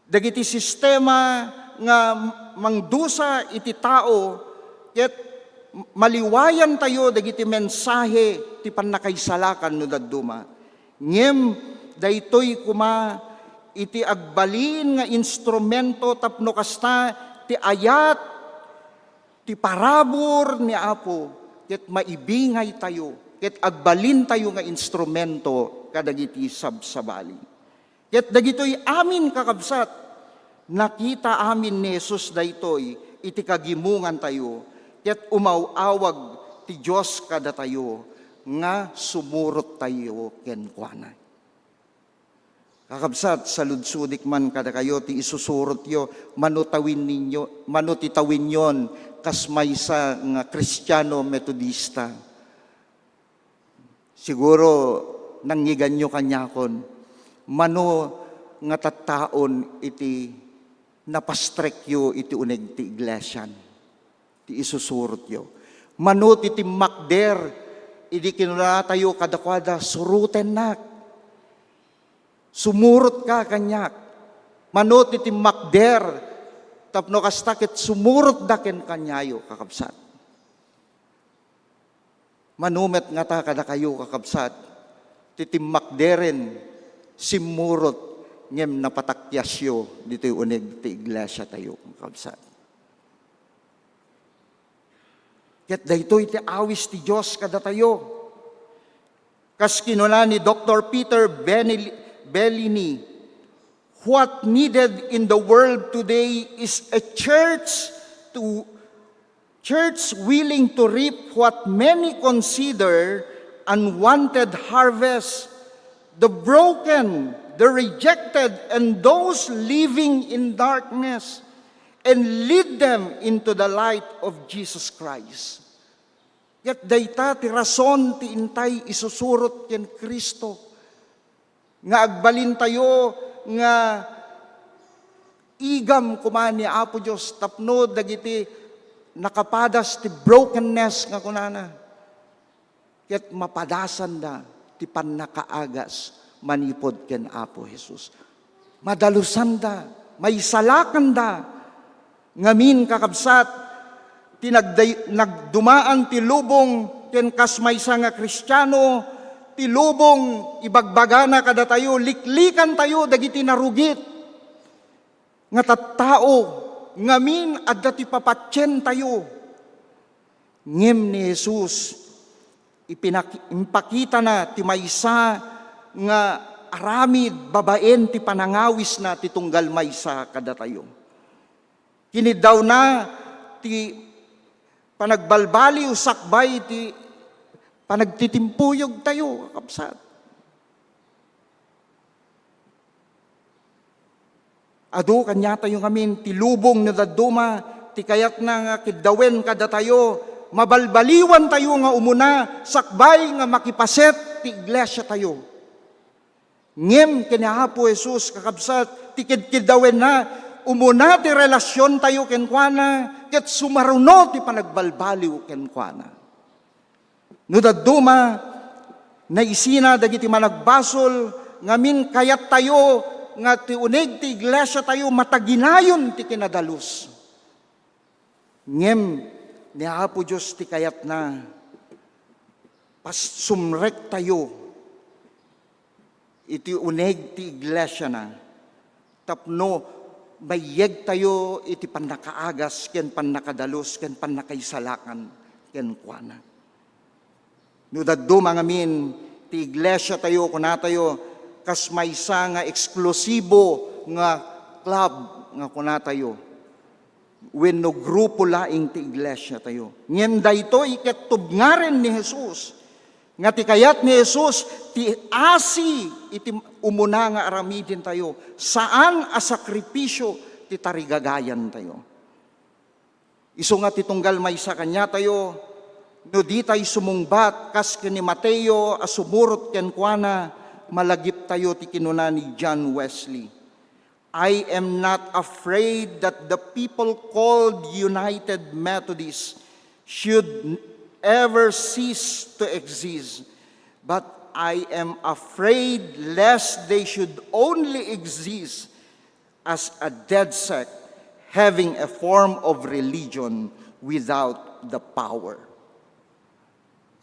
Dagiti sistema nga mangdusa iti tao ket maliwayantayo dagiti mensahe ti pannakaisalakan no dadduma. Ngem daytoy koma iti agbalin nga instrumento tapno kasta ti ayat ti parabur ni Apo ket maibingaytayo ket agbalintayo nga instrumento kadagiti sabsabali. Ket dagitoy amin, kakabsat, nakita amin ni Jesus daytoy iti kagimongantayo, ket umaw-awag ti Dios kadatayo nga sumurottayo kenkuana. Kakabsat, saludsodik man kadakayo ti isusurotyo, mano tawinninyo, mano ti tawinyon kas maysa nga Kristiano Metodista. Siguro, nangngeganyo kaniakon, mano nga tattaon iti napastrekyo iti uneg ti iglesian, ti isusurotyo. Mano ti timmakder idi kinunatayo kadakuada, "Surotennak. Sumurotka kaniak." Mano ti timmakder tapno kasta ket sumurotda ken kaniayo, kakabsat. Mano met ngata kadakayo, kakabsat, ti timmakderen simmurot ngem napatakyasyo ditoy uneg ti iglesiatayo, kakabsat. Ket daytoy ti awis ti Dios kadatayo. Kas kinuna ni Doktor Peter Benil-, Bellini, "What needed in the world today is a church to, church willing to reap what many consider unwanted harvest, the broken, the rejected, and those living in darkness." and lead them into the light of Jesus Christ. Ket dayta ti rason ti intay isusurot ken Cristo nga agbalintayo nga igam koma ni Apo Dios tapno dagiti nakapadas ti brokenness nga kunana, ket mapadasanda ti pannakaagas manipud ken Apo Jesus. Madalusanda, maisalakanda ngamin, kakabsat, ti nagday-, nagdumaan ti lubong ken kas maysa nga Kristiano, ti lubong ibagbagana kadatayo, liklikantayo dagiti narugit nga tattao ngamin adda ti papatientayo. Ngem ni Jesus, ipinak-, impakitana ti maysa nga aramid babaen ti panangawisna ti tunggal maysa kadatayo. Kiniddawna ti panagbalbaliw sakbay ti panagtitimpuyogtayo, kakabsat. Adu kaniatayo ngamin ti lubong no dadduma ti kayatna nga kiddawen kadatayo, mabalbaliwantayo nga umuna sakbay nga makipaset ti iglesiatayo. Ngem ken ni Apo Jesus, kakabsat, ti kidkiddawenna, umuna ti relasiontayo kenkuana, ket sumaruno ti panagbalbaliw kenkuana. No dadduma, naisina dagiti managbasol ngamin kayattayo nga ti uneg ti iglesiatayo mataginayon ti kinadalus. Ngem ni Apo Dios ti kayatna, pas-, sumrektayo iti uneg ti iglesiana tapno mayyegtayo iti pannakaagas ken pannakadalus ken pannakaisalakan kenkuana. No dadduma ngamin ti iglesiatayo, kunatayo, kas maysa nga eksklusibo nga club nga kunatayo, wenno grupo laeng ti iglesiatayo. Ngem daytoy ket tubngaren ni Jesus, nga ti kayat ni Jesus ti asi iti umuna nga aramidentayo, saan a sakripisio ti tarigagayantayo. Isu nga ti tunggal maysa kaniatayo, no ditay sumungbat kas ken ni Mateo a sumurot kenkuana, malagiptayo ti kinuna ni John Wesley, "I am not afraid that the people called United Methodists should ever cease to exist, but I am afraid lest they should only exist as a dead sect having a form of religion without the power."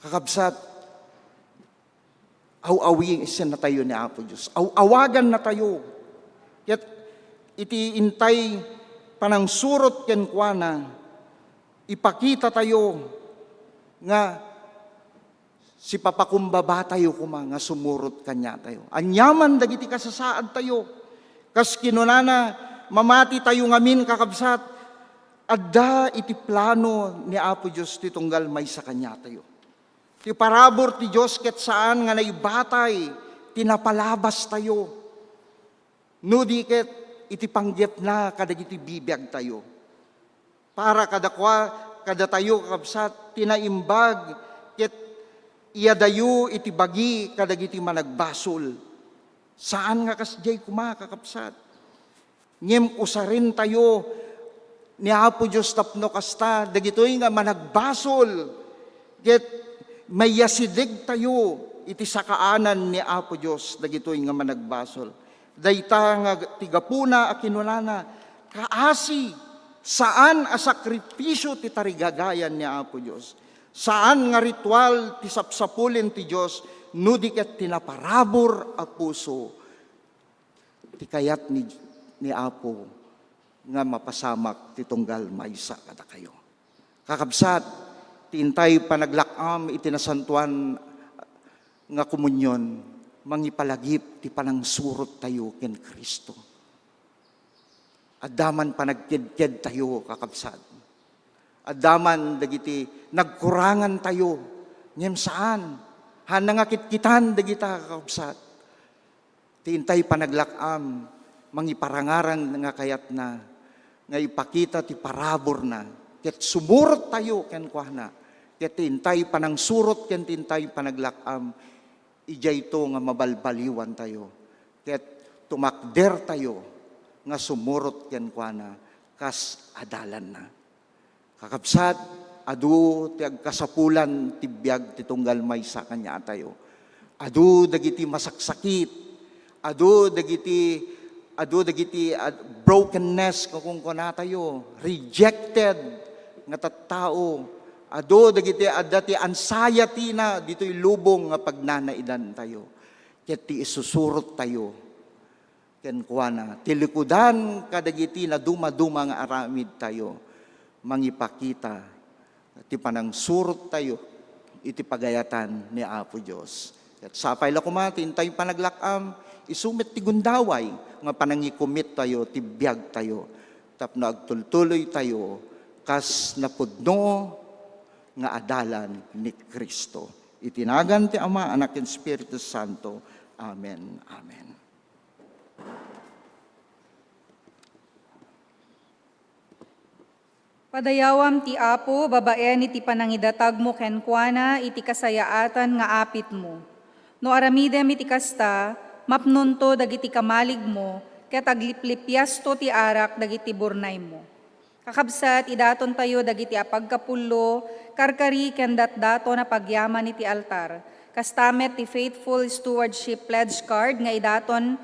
Kakabsat, aw-awisennatayo ni Apo Dios. Aw-awagannatayo. Ket iti intay panangsurot kenkuana, ipakitatayo nga sipapakumbabatayo koma nga sumurot kaniatayo. Aniaman dagiti kasasaadtayo. Kas kinunana, mamatitayo ngamin, kakabsat, adda iti plano ni Apo Dios ti tunggal maysa kaniatayo. Ti parabur ti Dios ket saan nga naibatay ti napalabastayo, no di ket iti panggepna kadagiti bibiagtayo. Para kadakua, kadatayo, kakabsat, ti naimbag ket iyadayo iti bagi kadagiti managbasol. Saan nga kasdiay koma, kakabsat. Ngem usarentayo ni Apo Dios tapno kasta, dagitoy nga managbasol, ket mayasidegtayo iti sakaanan ni Apo Dios, dagitoy nga managbasol. Dayta nga ti gapuna a kinunana, kaasi, saan a sakripisio ti tarigagayan ni Apo Dios. Saan nga ritual ti sapsapulen ti Dios, no di ket ti naparabur a puso. Ti kayat ni, ni Apo nga mapasamak ti tunggal maysa kadakayo. Kakabsat, ti intay panaglak-am iti nasantoan nga komunion, mangipalagip ti panangsurottayo ken Cristo. Adda man panagkedkedtayo, kakabsat. Adda man dagiti nagkurangantayo, ngem saan. Haanna nga kitkitan dagita, kakabsat. Ti intay panaglak-am, mangiparangarang nga kayatna, nga ipakita ti paraburna, ket sumurot tayo kenkuana, ket ti intay panangsurot ken ti intay panaglak-am, idiayto nga mabalbaliwan tayo, ket tumakder tayo nga sumurot kenkuana kas adalanna. Kakabsat, adu ti agkasapulan ti biag ti tunggal maysa kaniatayo. Adu dagiti masaksakit, adu dagiti, adu dagiti, ah, brokenness nga kunkunatayo, rejected nga tattao, adu dagiti adda ti anxiety na ditoy lubong nga pagnanaidantayo. Ket ti isusurot tayo kenkuana, ti likudan kadagiti nadumaduma nga aramidtayo, mangipakita ti panangsurottayo iti pagayatan ni Apo Dios. Ket sapay la koma ti intay panaglak-am, isu met ti gundaway nga panangikumittayo ti biagtayo tapno agtultuloytayo kas napudno nga adalan ni Cristo. Iti nagan ti Ama, Anak, ken Espiritu Santo. Amen. Amen. Padayawam ti Apo babaen iti panangidatagmo kenkuana iti kasayaatan nga apitmo. No aramidem iti kasta, mapnonto dagiti kamaligmo, ket agliplipiasto ti arak dagiti burnaymo. Kakabsat, idatontayo dagiti apagkapullo, karkari ken datdaton a pagyaman iti altar. Kasta met ti Faithful Stewardship Pledge Card nga idaton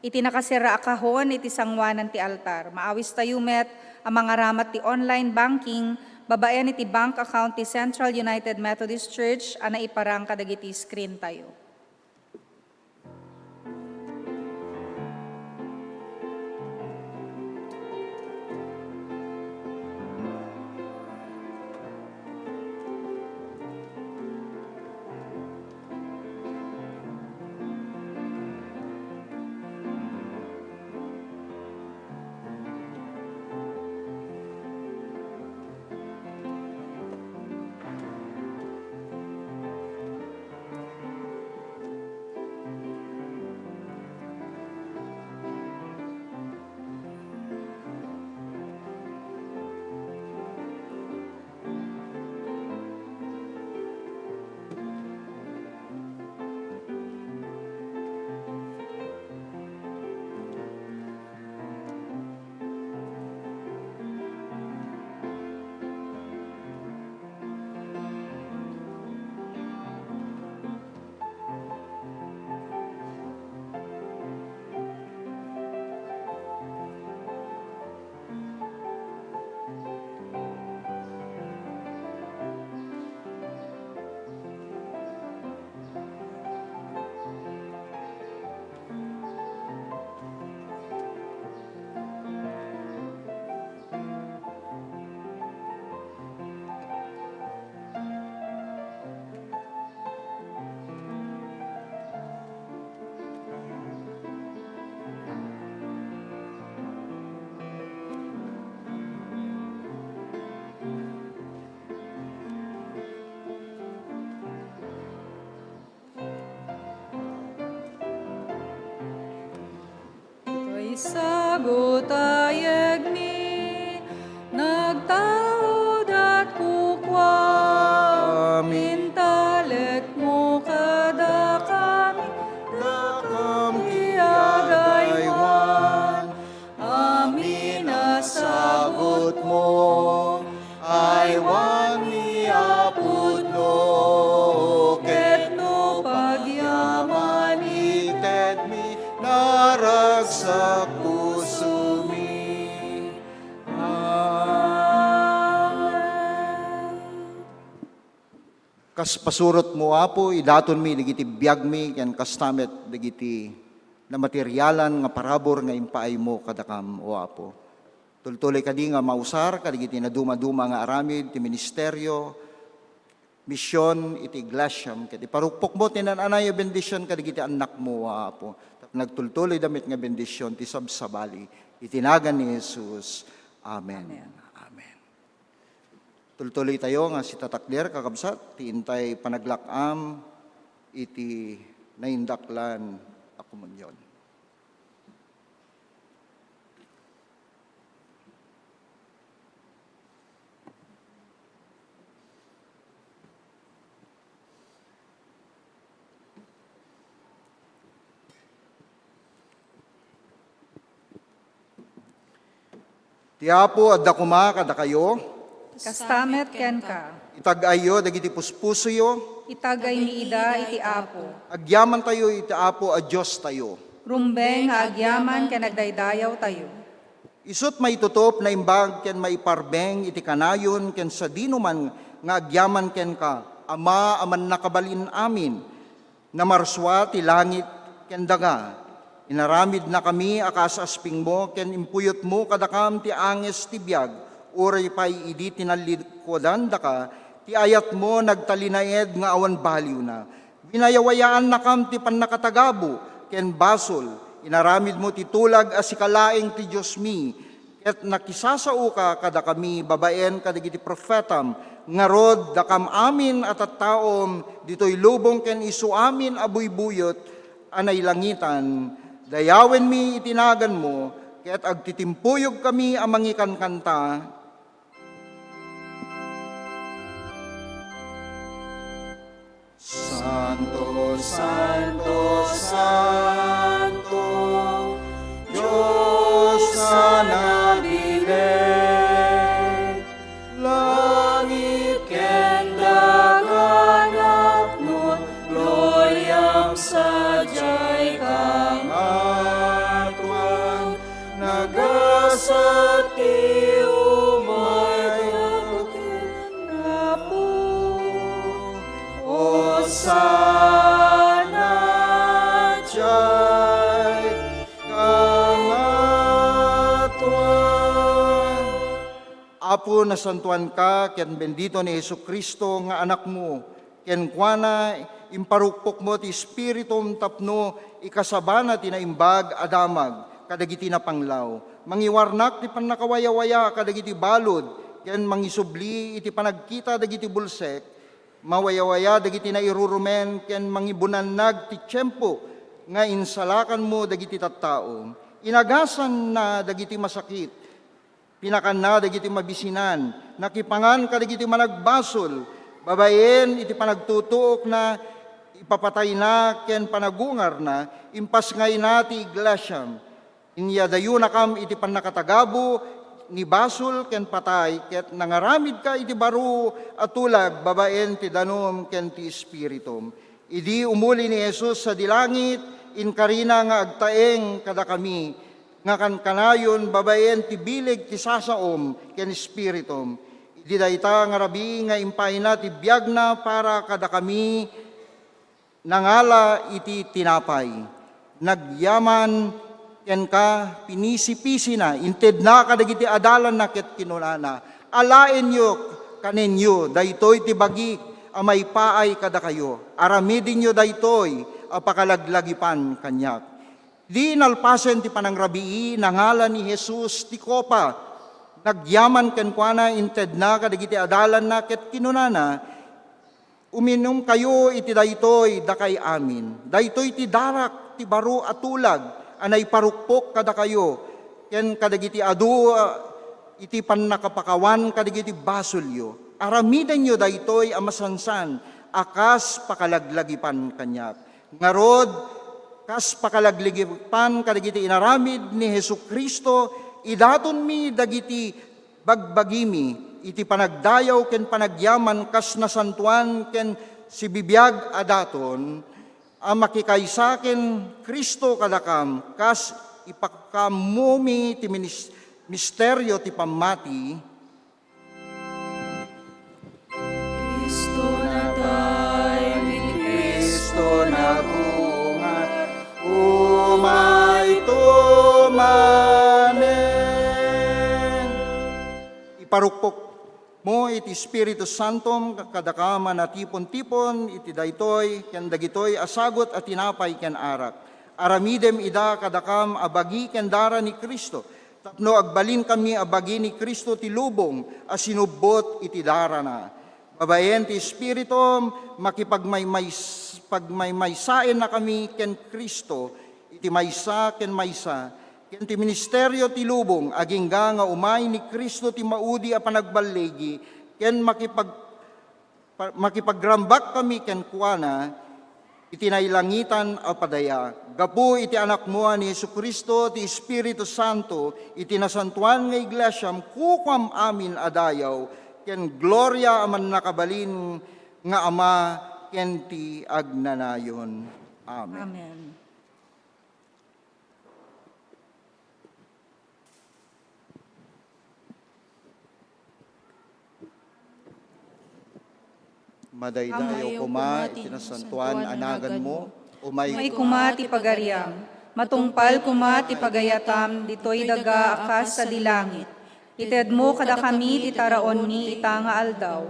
iti nakaserra a kahon iti sangoanan ti altar. Maawistayo met a mangaramat ti online banking babaen iti bank account ti Central United Methodist Church a naiparang kadagiti screen tayo. Toy sagut a yegmi, nagtaudat kukuam, intalekmo kadakami, dakami ti agaywan. Amin a sagutmo, aywanmi a pudno, ket no pagyaman itedmi, naragsak pusomi. Amen. Kas pasurotmo, Apo, idatonmi dagiti biagmi ken kasta met dagiti namaterialan nga parabur nga impaaymo kadakam, O Apo. Tultuloy kadi nga mausar kadagiti nadumaduma nga aramid ti ministerio, mision iti iglesiam, ket iparukpokmo ti naan-anay a bendision kadagiti annakmo, O Apo. Nagtultuloyda met nga bendision ti sabsabali. Iti nagan ni Jesus. Amen. Amen. Amen. Tultuloy tayo nga sitatakder, kakabsat, ti intay panaglak-am iti naindaklan a komunion. Ti Apo adda koma kadakayo. Kasta met kenka. Itag-ayyo dagiti puspusoyo. Itagaymi ida iti Apo. Agyamantayo iti Apo a Diostayo. Rumbeng nga agyaman ken agdaydayawtayo. Isut' maitutup, naimbag ken maiparbeng iti kanayon ken sadinoman nga agyaman kenka, Ama a mannakabalin-amin. Namarsua ti langit ken daga. Inaramidnakami a kas-aspingmo ken impuyotmo kadakam ti anges ti biag, uray pay idi tinallikudandaka, ti ayatmo nagtalinaed nga awan baliwna. Winayawayaannakam ti pannakatagabu ken basol. Inaramidmo ti tulag a sika laeng ti Diosmi, ket nakisasaoka kadakami babaen kadagiti profetam. Ngarud, dakam amin a tattaom ditoy lubong ken isu amin a buybuyot a nailangitan, dayawenmi iti naganmo, ket agtitimpuyogkami a mangikankanta. Santo, santo, santo, Dios a nabileg, langit ken daga napno, gloriam sadiay kangatoan. Nagasat ti umayaw ken Apo. Hosanna diay kangatoan. Apo, nasantoanka ken bendito ni Jesu-Cristo nga Anakmo. Kenkuana, imparukpokmo ti Espiritum tapno ikasabana ti naimbag a damag kadagiti napanglaw. Mangiwarnak ti pannakawayawaya kadagiti balud ken mangisubli iti panagkita dagiti bulsek. Mawayawaya dagiti nairurumen ken mangibunannag ti tiempo nga insalakanmo dagiti tattao. Inagasanna dagiti masakit. Pinakanna dagiti mabisinan, nakipangan kadagiti managbasol, babaen iti panagtutuokna, ipapatayna ken panagungarna, impasngayna ti iglesiam. Inyadayonakam iti pannakatagabu ni basol ken patay, ket nangaramidka iti baro a tulag babaen ti danum ken ti Espiritum. Idi umuli ni Jesus sadi langit, inkarina nga agtaeng kadakami nga kankanayon babaen ti bileg ti sasaom ken espiritum. Idi dayta nga rabii nga impayna ti biagna para kadakami, nangala iti tinapay, nagyaman kenka, pinisipisina, intedna kadagiti adalanna ket kinunana, "Alaenyo, kanenyo, daytoy ti bagik a maipaay kadakayo. Aramidenyo daytoy a pakalaglagipan kaniak." Idi nalpasen ti panangrabii, nangala ni Jesus ti kopa. Nagyaman kenkuana, intedna kadagiti adalanna ket kinunana, "Uminumkayo iti daytoy, dakay amin. Daytoy ti darak ti baro a tulag a naiparukpok kadakayo ken kadagiti adu, ah, iti pannakapakawan kadagiti basolyo. Aramidenyo daytoy a masansan a kas pakalaglagipan kaniak." Ngarud, kas pakalaglagipan kadagiti inaramid ni Jesu-Cristo, idatonmi dagiti bagbagimi iti panagdayaw ken panagyaman kas nasantoan ken sibibiag a daton a makikaysa ken Cristo kadakam, kas ipakaammomi ti minis-, misterio ti pammati. Cristo natay, ni Cristo nagungar, umayto manen. Iparukpokmo iti Espiritu Santom kadakam a natipon-tipon iti daytoy ken dagitoy a sagut a tinapay ken arak. Aramidem ida kadakam a bagi ken dara ni Cristo, tapno agbalinkanmi a bagi ni Cristo ti lubong a sinubbot iti darana. Babaen ti Espiritum, makipagmaymays-, pagmaymaysaennakami ken Cristo iti maysa ken maysa, ken ti ministerio ti lubong, agingga nga umay ni Cristo ti maudi a panagballigi, ken makipag-, pa-, makipagrambak kami kenkuana, iti nailangitan a padaya. Gapu iti Anakmo a ni Jesu-Cristo, ti Espiritu Santo, iti nasantoan nga iglesiam, kukuam amin a dayaw, ken gloria a mannakabalin nga Ama, ken ti agnanayon. Amen. Amen. Madaydayaw koma iti nasantoan a naganmo. Umay koma ti pagariam. Matungpal koma ti pagayatam ditoy daga a kas sadi langit. Itedmo kadakami ti taraonmi ita nga aldaw.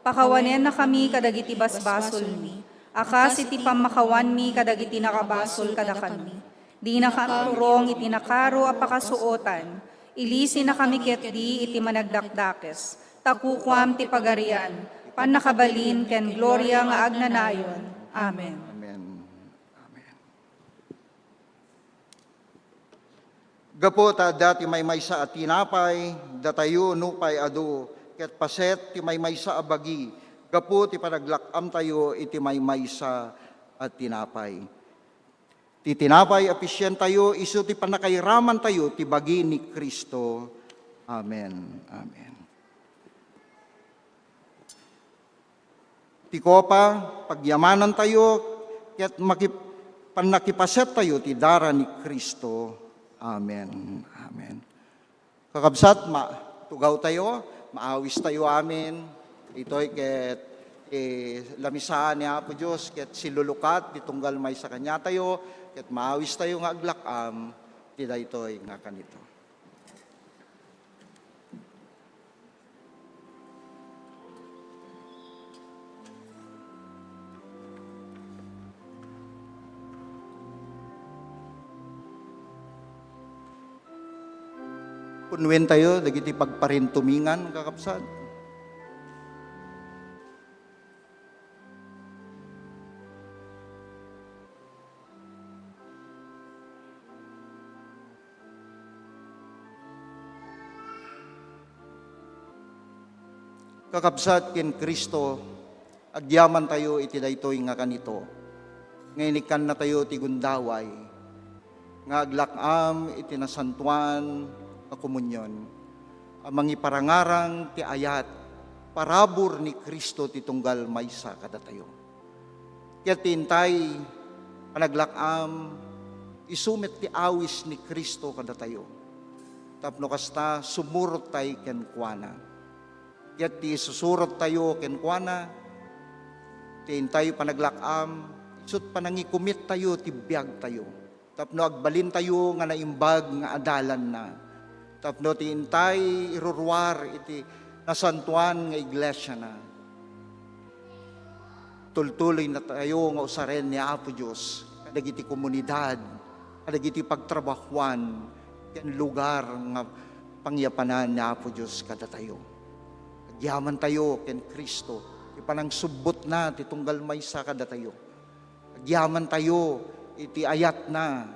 Pakawanennakami kadagiti basbasolmi, a kas iti pammakawanmi kadagiti nakabasol kadakami. Dinaka agturong iti nakaro a pakasuotan. Ilisinakami ketdi iti managdakdakes. Ta kukuam ti pagarian, pannakabalin, ken gloria nga agnanayon. Amen. Amen. Amen. Gapu ta adda ti maymaysa a tinapay, datayo nupay adu, ket paset ti maymaysa a bagi, gapu ti panaglak-amtayo iti maymaysa a tinapay. Ti tinapay a pisientayo isu ti pannakairamantayo ti bagi ni Cristo. Amen. Amen. Ti kopa, pagyamanantayo ket makip-, pannakipasettayo ti dara ni Cristo. Amen. Amen. Kakabsat, ma-, tugawtayo, maawistayo amin. Itoy ket, eh, lamisaan ni Apo Dios ket silulukat ti tunggal maysa kaniatayo, ket maawistayo nga aglak-am ti daytoy nga kanito. Punuen tayo dagiti pagparintumingan, kakabsat. Kakabsat ken Cristo, agyamantayo iti daytoy nga kanito, nga inikkannatayo ti gundaway, nga aglak-am iti nasantoan nga komunion, a mangiparangarang ti ayat, parabur ni Cristo ti tunggal maysa kadatayo. Ket ti intay panaglak-am, isu met ti awis ni Cristo kadatayo. Tapno kasta, sumurottay kenkuana. Ket ti isusurottayo kenkuana, ti intay panaglak-am, isut' panangikumittayo ti biagtayo. Tapno agbalintayo nga naimbag nga adalanna. Tapno ti intay iruruar iti nasantoan nga iglesiana. Tultuloynatayo nga usaren ni Apo Dios kadagiti komunidad, kadagiti pagtrabahuan, ken lugar nga pangyapanan ni Apo Dios kadatayo. Agyamantayo ken Cristo, ti panangsubbotna ti tunggal maysa kadatayo. Agyamantayo iti ayatna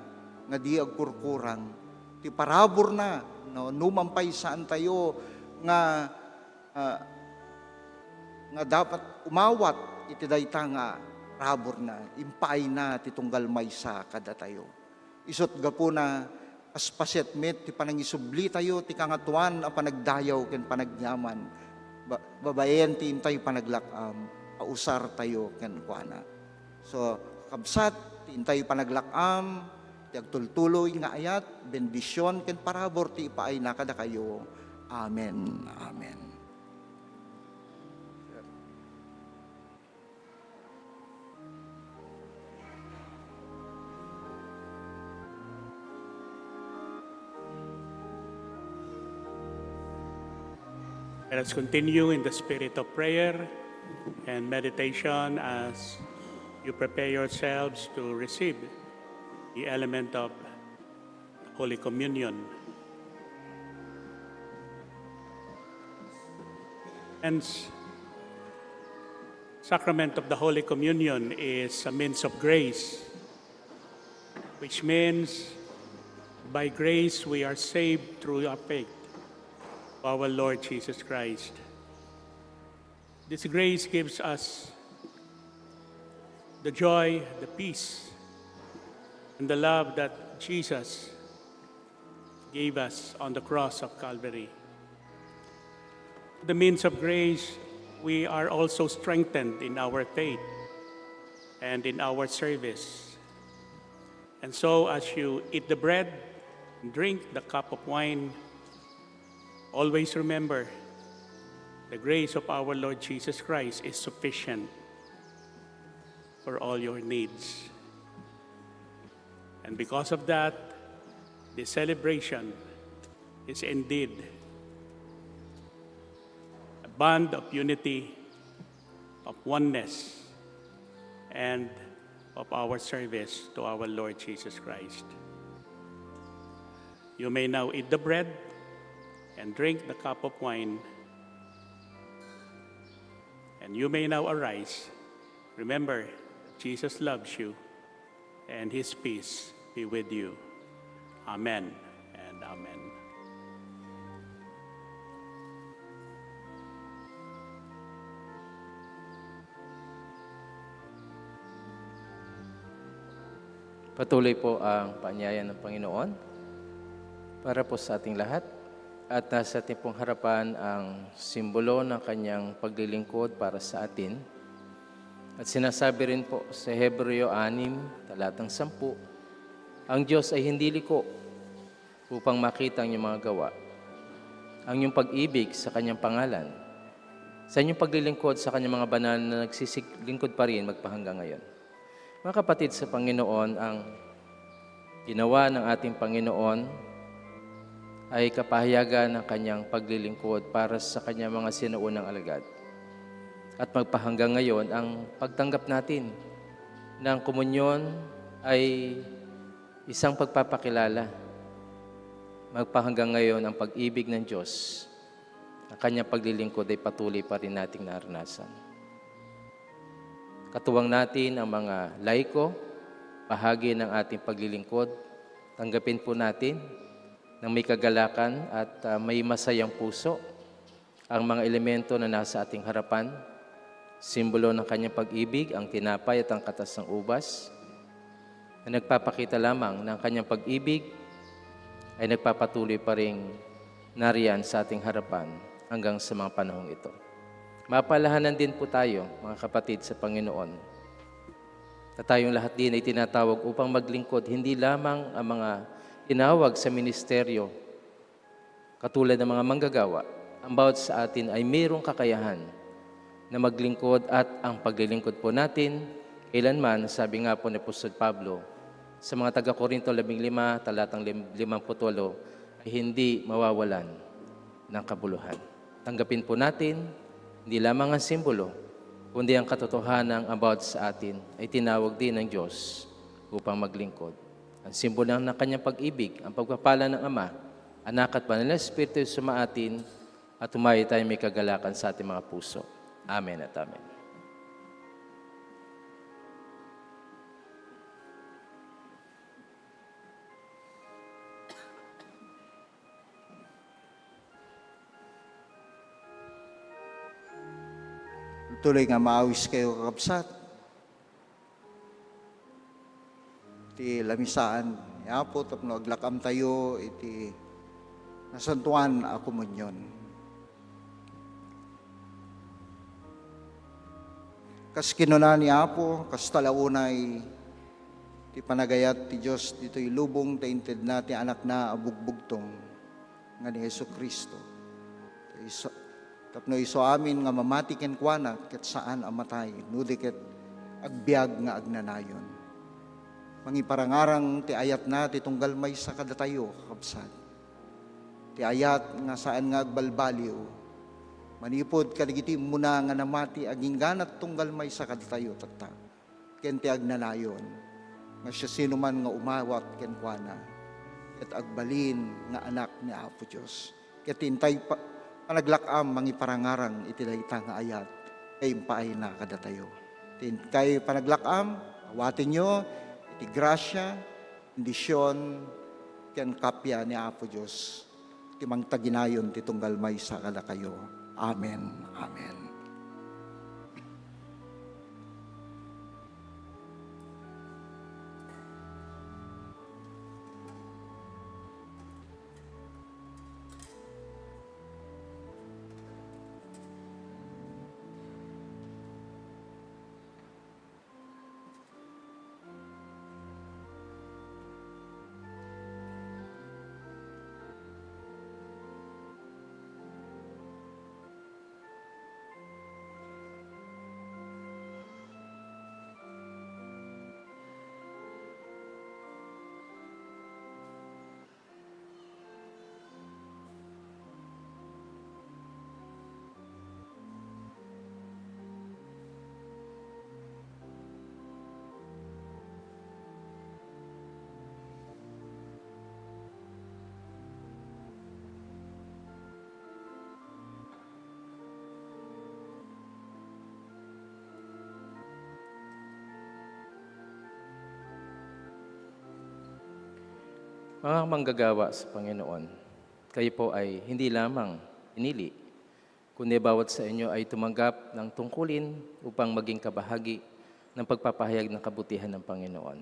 nga di agkurkurang. Ti paraburna, no, numan pay saantayo nga, ah, nga dapat umawat iti dayta nga paraburna, impaayna ti tunggal maysa kadatayo. Isut' gapuna, kaspaset met ti panangisublitayo ti Kangatoan a panagdayaw ken panagyaman, ba-, babaen ti intay panaglak-am a usartayo kenkuana. So, kabsat, ti intay panaglak-am, ti agtultuloy nga ayat, bendision ken parabur ti ipaayna kadakayo. Amen. Amen. Let us continue in the spirit of prayer and meditation as you prepare yourselves to receive the element of Holy Communion. Hence, sacrament of the Holy Communion is a means of grace, which means by grace we are saved through our faith to our Lord Jesus Christ. This grace gives us the joy, the peace, and the love that Jesus gave us on the cross of Calvary. The means of grace, we are also strengthened in our faith and in our service. And so, as you eat the bread and drink the cup of wine, always remember the grace of our Lord Jesus Christ is sufficient for all your needs. And because of that, this celebration is indeed a bond of unity, of oneness, and of our service to our Lord Jesus Christ. You may now eat the bread and drink the cup of wine, and you may now arise. Remember, Jesus loves you, and his peace be with you. Amen and amen. Patuloy po ang paanyaya ng Panginoon para po sa ating lahat. At nasa ating pong harapan ang simbolo ng kanyang paglilingkod para sa atin. At sinasabi rin po sa Hebreo anim, talatang sampu, ang Diyos ay hindi liko upang makita ang iyong mga gawa, ang iyong pag-ibig sa kanyang pangalan, sa inyong paglilingkod sa kanyang mga banal na nagsisilingkod pa rin magpahanggang ngayon. Mga kapatid sa Panginoon, ang ginawa ng ating Panginoon ay kapahayagan ng kanyang paglilingkod para sa kanyang mga sinaunang alagad. At magpahanggang ngayon ang pagtanggap natin ng komunyon ay isang pagpapakilala. Magpahanggang ngayon ang pag-ibig ng Diyos. Ang kanyang paglilingkod ay patuloy pa rin nating naranasan. Katuwang natin ang mga laiko, bahagi ng ating paglilingkod. Tanggapin po natin ng may kagalakan at ah, may masayang puso ang mga elemento na nasa ating harapan, simbolo ng kanyang pag-ibig, ang tinapay at ang katas ng ubas, na nagpapakita lamang ng kanyang pag-ibig ay nagpapatuloy pa ring nariyan sa ating harapan hanggang sa mga panahong ito. Mapalahanan din po tayo, mga kapatid sa Panginoon, na tayong lahat din ay tinatawag upang maglingkod, hindi lamang ang mga tinawag sa ministeryo, katulad ng mga manggagawa, ang bawat sa atin ay mayroong kakayahan na maglingkod at ang paglilingkod po natin kailanman, sabi nga po ni Apostol Pablo sa mga taga-Corinto labing lima, talatang lim-, limampu't walo, ay hindi mawawalan ng kabuluhan. Tanggapin po natin, hindi lamang ang simbolo, kundi ang katotohanan about sa atin ay tinawag din ng Diyos upang maglingkod. Ang simbolo ng kanyang pag-ibig, ang pagpapala ng Ama, Anak at Banal na Espiritu sumaatin at humayo tayo may kagalakan sa ating mga puso. Amen at amen. Tuloy nga maawis kayo, kakabsat. Ti lamisaan ni Apo tapno aglak-am tayo iti nasantuan a komunion. Kas kinuna ni Apo, kasta la unay ti panagayat ti Dios ditoy lubong ta intedna ti Anakna a bugbugtong nga ni Jesu-Cristo. Ta isu-, tapno isu amin nga mamati kenkuana ket saan a matay, no di ket agbiag nga agnanayon. Mangiparangarang ti ayatna ti tunggal maysa kadatayo, kakabsat. Ti ayat nga saan nga agbalbaliw, manipud kadagiti immuna nga namati agingganat tunggal maysa kadatayo tatta, ken ti agnanayon, nga siasinoman nga umawat kenkuana, ket agbalin nga anak ni Apo Dios. Ket ti intay pa-, panaglak-am mangiparangarang iti dayta nga ayat, kaimpaayna kadatayo. Ti intay panaglak-am, awatenyo iti grasia, bendision, ken kappia ni Apo Dios, ti mangtaginayon ti tunggal maysa kadakayo. Amen. Amen. Mga manggagawa sa Panginoon, kayo po ay hindi lamang pinili, kundi bawat sa inyo ay tumanggap ng tungkulin upang maging kabahagi ng pagpapahayag ng kabutihan ng Panginoon.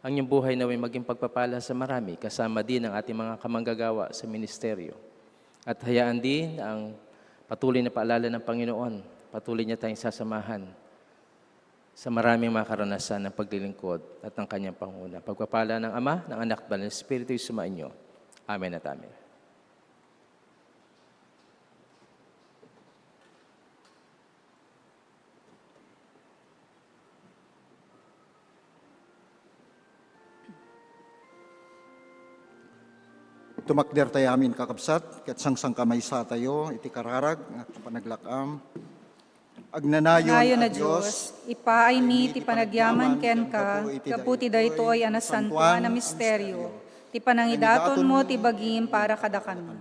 Ang inyong buhay naway maging pagpapala sa marami, kasama din ang ating mga kamanggagawa sa ministeryo. At hayaan din ang patuloy na paalala ng Panginoon, patuloy niya tayong sasamahan sa maraming mga karanasan ng paglilingkod at ng kanyang panguna. Pagpapala ng Ama, ng Anak, at Banal na Espiritu, sumainyo. Amen at amen. Tumakder tayo amin, kakabsat, ket sangsangkamaysa tayo iti kararag nga panaglak-am. Agnanayon a Dios, ipaaymi ti panagyaman kenka, gapu ti daytoy a nasantoan a misterio, ti panangidatonmo ti bagim para kadakami.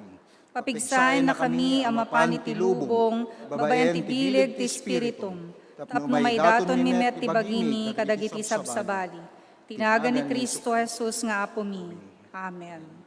Papigsaennakami a mapan iti lubong babaen ti bileg ti Espiritum, tapno maidatonmi met ti bagimi kadagiti sabsabali. Ti nagan ni Cristo Jesus nga Apomi. Amen.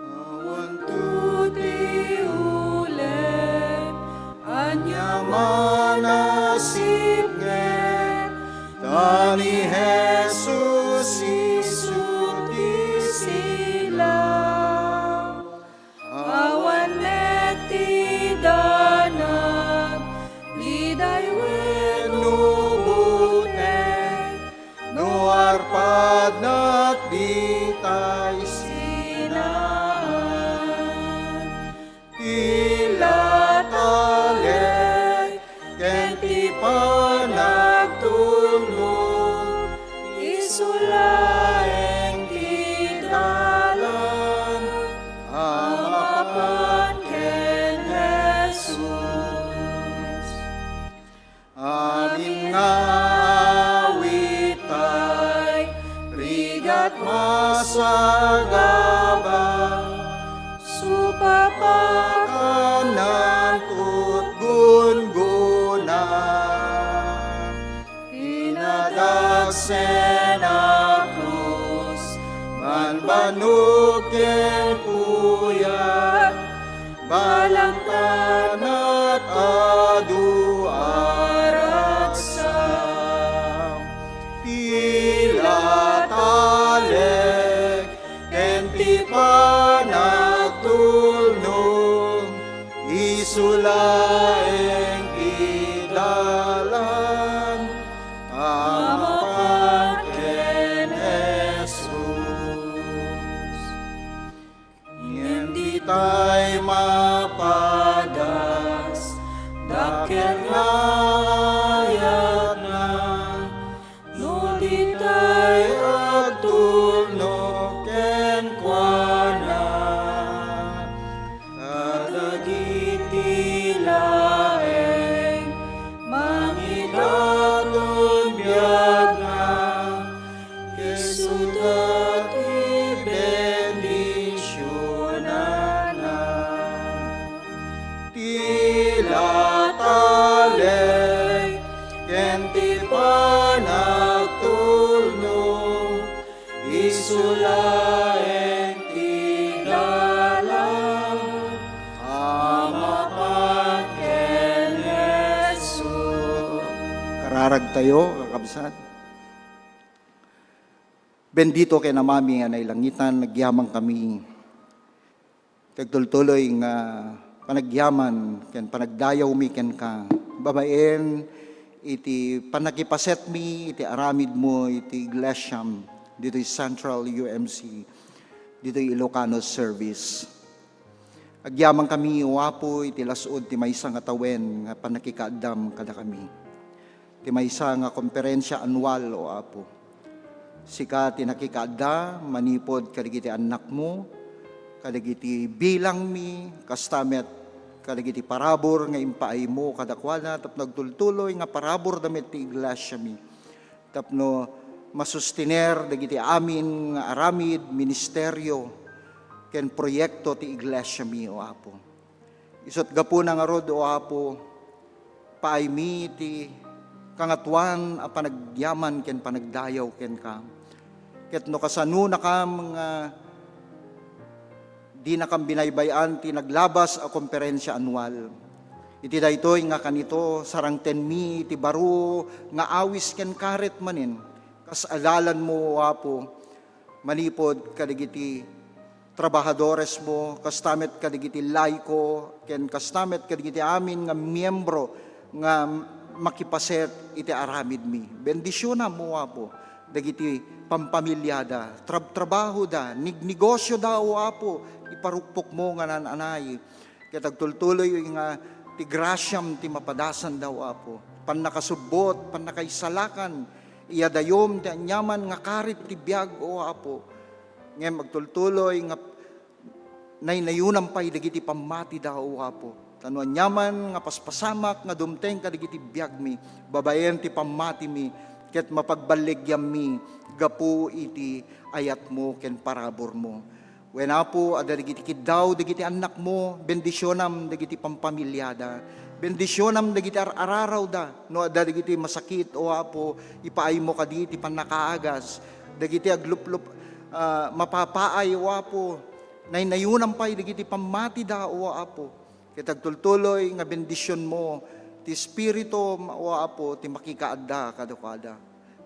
Awan tuti ulep, ania man a sipnget, ta ni Jesus isu ti silaw. Awan met ti danag, diday wenno butek, no arpadna, ditay sinaan. Ti latalek ken ti panagtulnog, isu laeng ti dalan a mapan ken Jesus. Amin nga awitay, rigat masagaba, supapakanan tutgunggona. Pinadagsen a krus, banbannog ken puyat, balang tanat adu a ragsak. Ti latalek ken ti panagtulnog, isu laeng ti dalan a mapan ken Jesus. Ngem ditay mapadas, dakkel nga ayatna, no ditay agtulnog kenkuana. Kadagiti laeng mangidaton biagna, isuda ti bendisionanna. Ti latalek ken ti panagtulnog, isu laeng ti dalan a mapan ken Jesus. Kararagtayo, kakabsat. Bendito ken Amami a nailangitan, agyamankami iti agtultuloy nga panagyaman ken panagdayawmi kenka, babaen iti pannakipasetmi iti aramidmo iti iglesiam ditoy Central U M C, ditoy Ilocano Service. Agyamankami, O Apo, iti las-ud ti maysa nga tawen nga pannakikaaddam kadakami. Ti maysa nga konferensya anual, O Apo. Sika ti nakikaadda manipud kadagiti annakmo, kadagiti bilangmi, kasta met kadagiti parabur nga impaaymo kadakuada tapno agtultuloy nga paraburda met ti iglesiami, tapno masustiner dagiti amin nga aramid, ministerio, ken proyekto ti iglesiami, O Apo. Isut' gapuna ngarud, O Apo, paaymi ti Kangatoan a panagyaman ken panagdayaw kenka. Ket no kasanonakam nga dinakam binaybay-an ti naglabas a komperensia anual, iti daytoy nga kanito, sarangtenmi ti baro nga awis ken karit manen, kas adalanmo, O Apo, manipud kadagiti trabahadoresmo, kasta met kadagiti laiko, ken kasta met kadagiti amin nga miembro nga makipaset iti aramidmi. Bendisionam, O Apo, dagiti pampamiliada, trab-, trabahoda, nignegosioda, O Apo, iparukpokmo nga naan-anay. Ket agtultuloy nga ti grasiam ti mapadasanda, O Apo. Pannakasubbot, pannakaisalakan, iyadayom ti aniaman nga karit ti biag, O Apo. Ngem agtultuloy nga naynayonam pay dagiti pammatida, O Apo. Ta no aniaman nga paspasamak nga dumteng kadagiti biagmi, babaen ti pammatimi, ket mapagballigiammi gapu iti ayatmo ken paraburmo. Wen, Apo, adda dagiti kiddaw dagiti annakmo, bendisionam dagiti pampamiliada, bendisionam dagiti ar-ararawda, no adda dagiti masakit, O Apo, ipaaymo kadi ti pannakaagas, dagiti agluplup-, ah, mapapaay, O Apo, naynayonam pay dagiti pammatida, O Apo, ket agtultuloy nga bendisionmo ti Espiritum, O Apo, ti makikaadda kadakuada.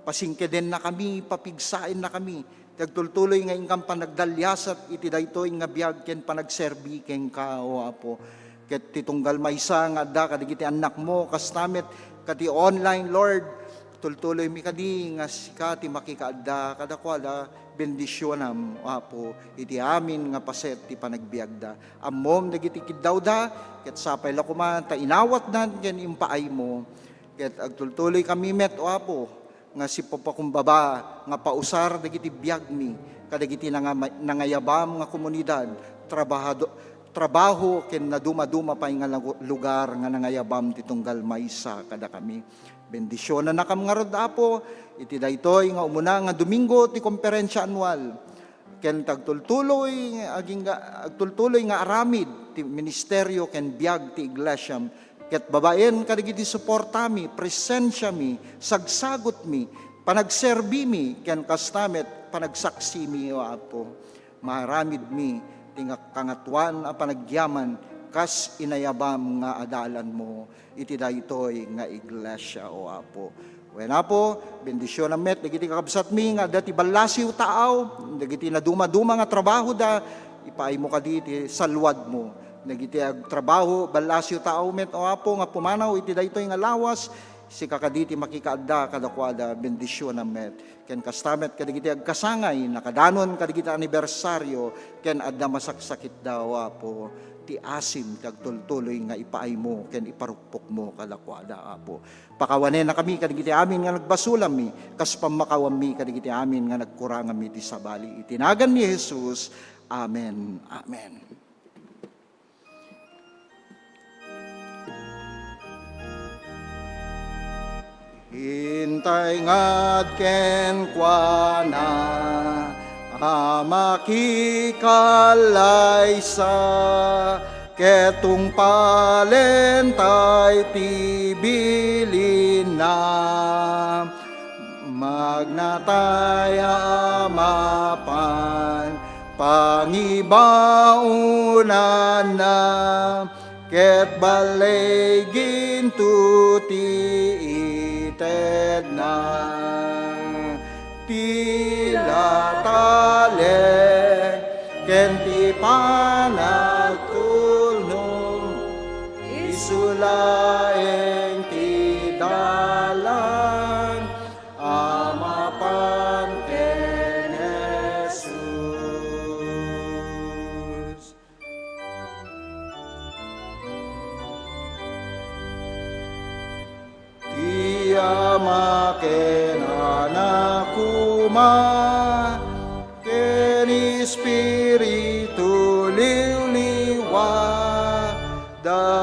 Pasingkedennakami, papigsaennakami, ti agtultuloy nga inkam panagdaliasat iti daytoy nga biag ken panagserbi kenka, O Apo. Ket ti tunggal maysa nga adda kadagiti annakmo, kasta met kadi online, Lord, tultuloymi kadi nga sika ti makikaadda kadakuada, bendisionam, O Apo, iti amin nga paset ti panagbiagda. Ammom dagiti kiddawda, ket sapay la koma ta inawatdan ken impaaymo. Ket agtultuloykami met, O Apo, nga sipapakumbaba nga pausar dagiti biagmi kadagiti nangama-, nangayabam nga komunidad, trabahado-, trabaho ken nadumaduma pay nga lagu-, lugar nga nangayabam ti tunggal maysa kadakami. Bendisionannakam ngarud, Apo, iti daytoy nga umuna nga Domingo ti Komperensia Anual. Ken ti agtultuloy, agingga-, agtultuloy nga aramid ti ministerio ken biag ti iglesiam, ket babaen kadagiti suportami, presensiami, sagsagutmi, panagserbimi, ken kasta met panagsaksimi, O Apo. Maaramidmi ti nga-, kangatoan a panagyaman kas inayabam nga adalanmo iti daytoy nga iglesia, O Apo. Wen, Apo, bendisionam met dagiti kakabsatmi nga adda ti ballasiw taaw, dagiti nadumaduma nga trabahoda, ipaaymo kadi ti saluadmo. Dagiti agtrabaho, ballasiw taaw met, O Apo, nga pumanaw iti daytoy nga lawas, sika kadi ti makikaadda kadakuada, bendisionam met. Ken kasta met kadagiti agkasangay, nakadanon kadagiti anibersario, ken adda masaksakitda, O Apo, ti asim ti agtultuloy nga ipaaymo ken iparukpokmo kadakuada, Apo. Pakawanennakami kadagiti amin nga nagbasolanmi, kas pammakawammi kadagiti amin nga nagkuranganmi iti sabali. Iti nagan ni Jesus. Amen. Amen. Intay ngad kenkuana a makikallaysa, ket tungpalentay ti bilinna. Magnatay a mapan pangibaonanna, ket balliginto ti itedna. Ti latale ken ti panagtulno, isu laeng ti dalan a mapan ken Jesus. Ti Ama ken Anak koma ken Espiritu Liwliwa, da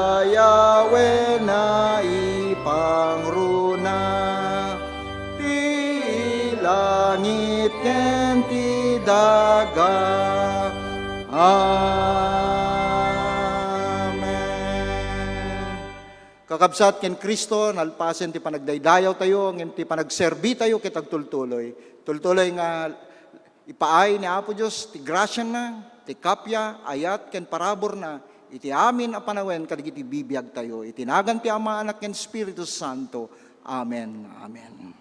ken ti daga. Amen. Kakabsat ken Cristo, nalpasen ti panagdaydayawtayo, ngem ti panagserbitayo ket agtultuloy. Tultuloy nga ipaay ni Apo Dios ti grasiana, ti kappia, ayat, ken paraburna iti amin a panawen kadagiti bibiagtayo. Iti nagan ti Ama, Anak, ken Espiritu Santo. Amen. Amen.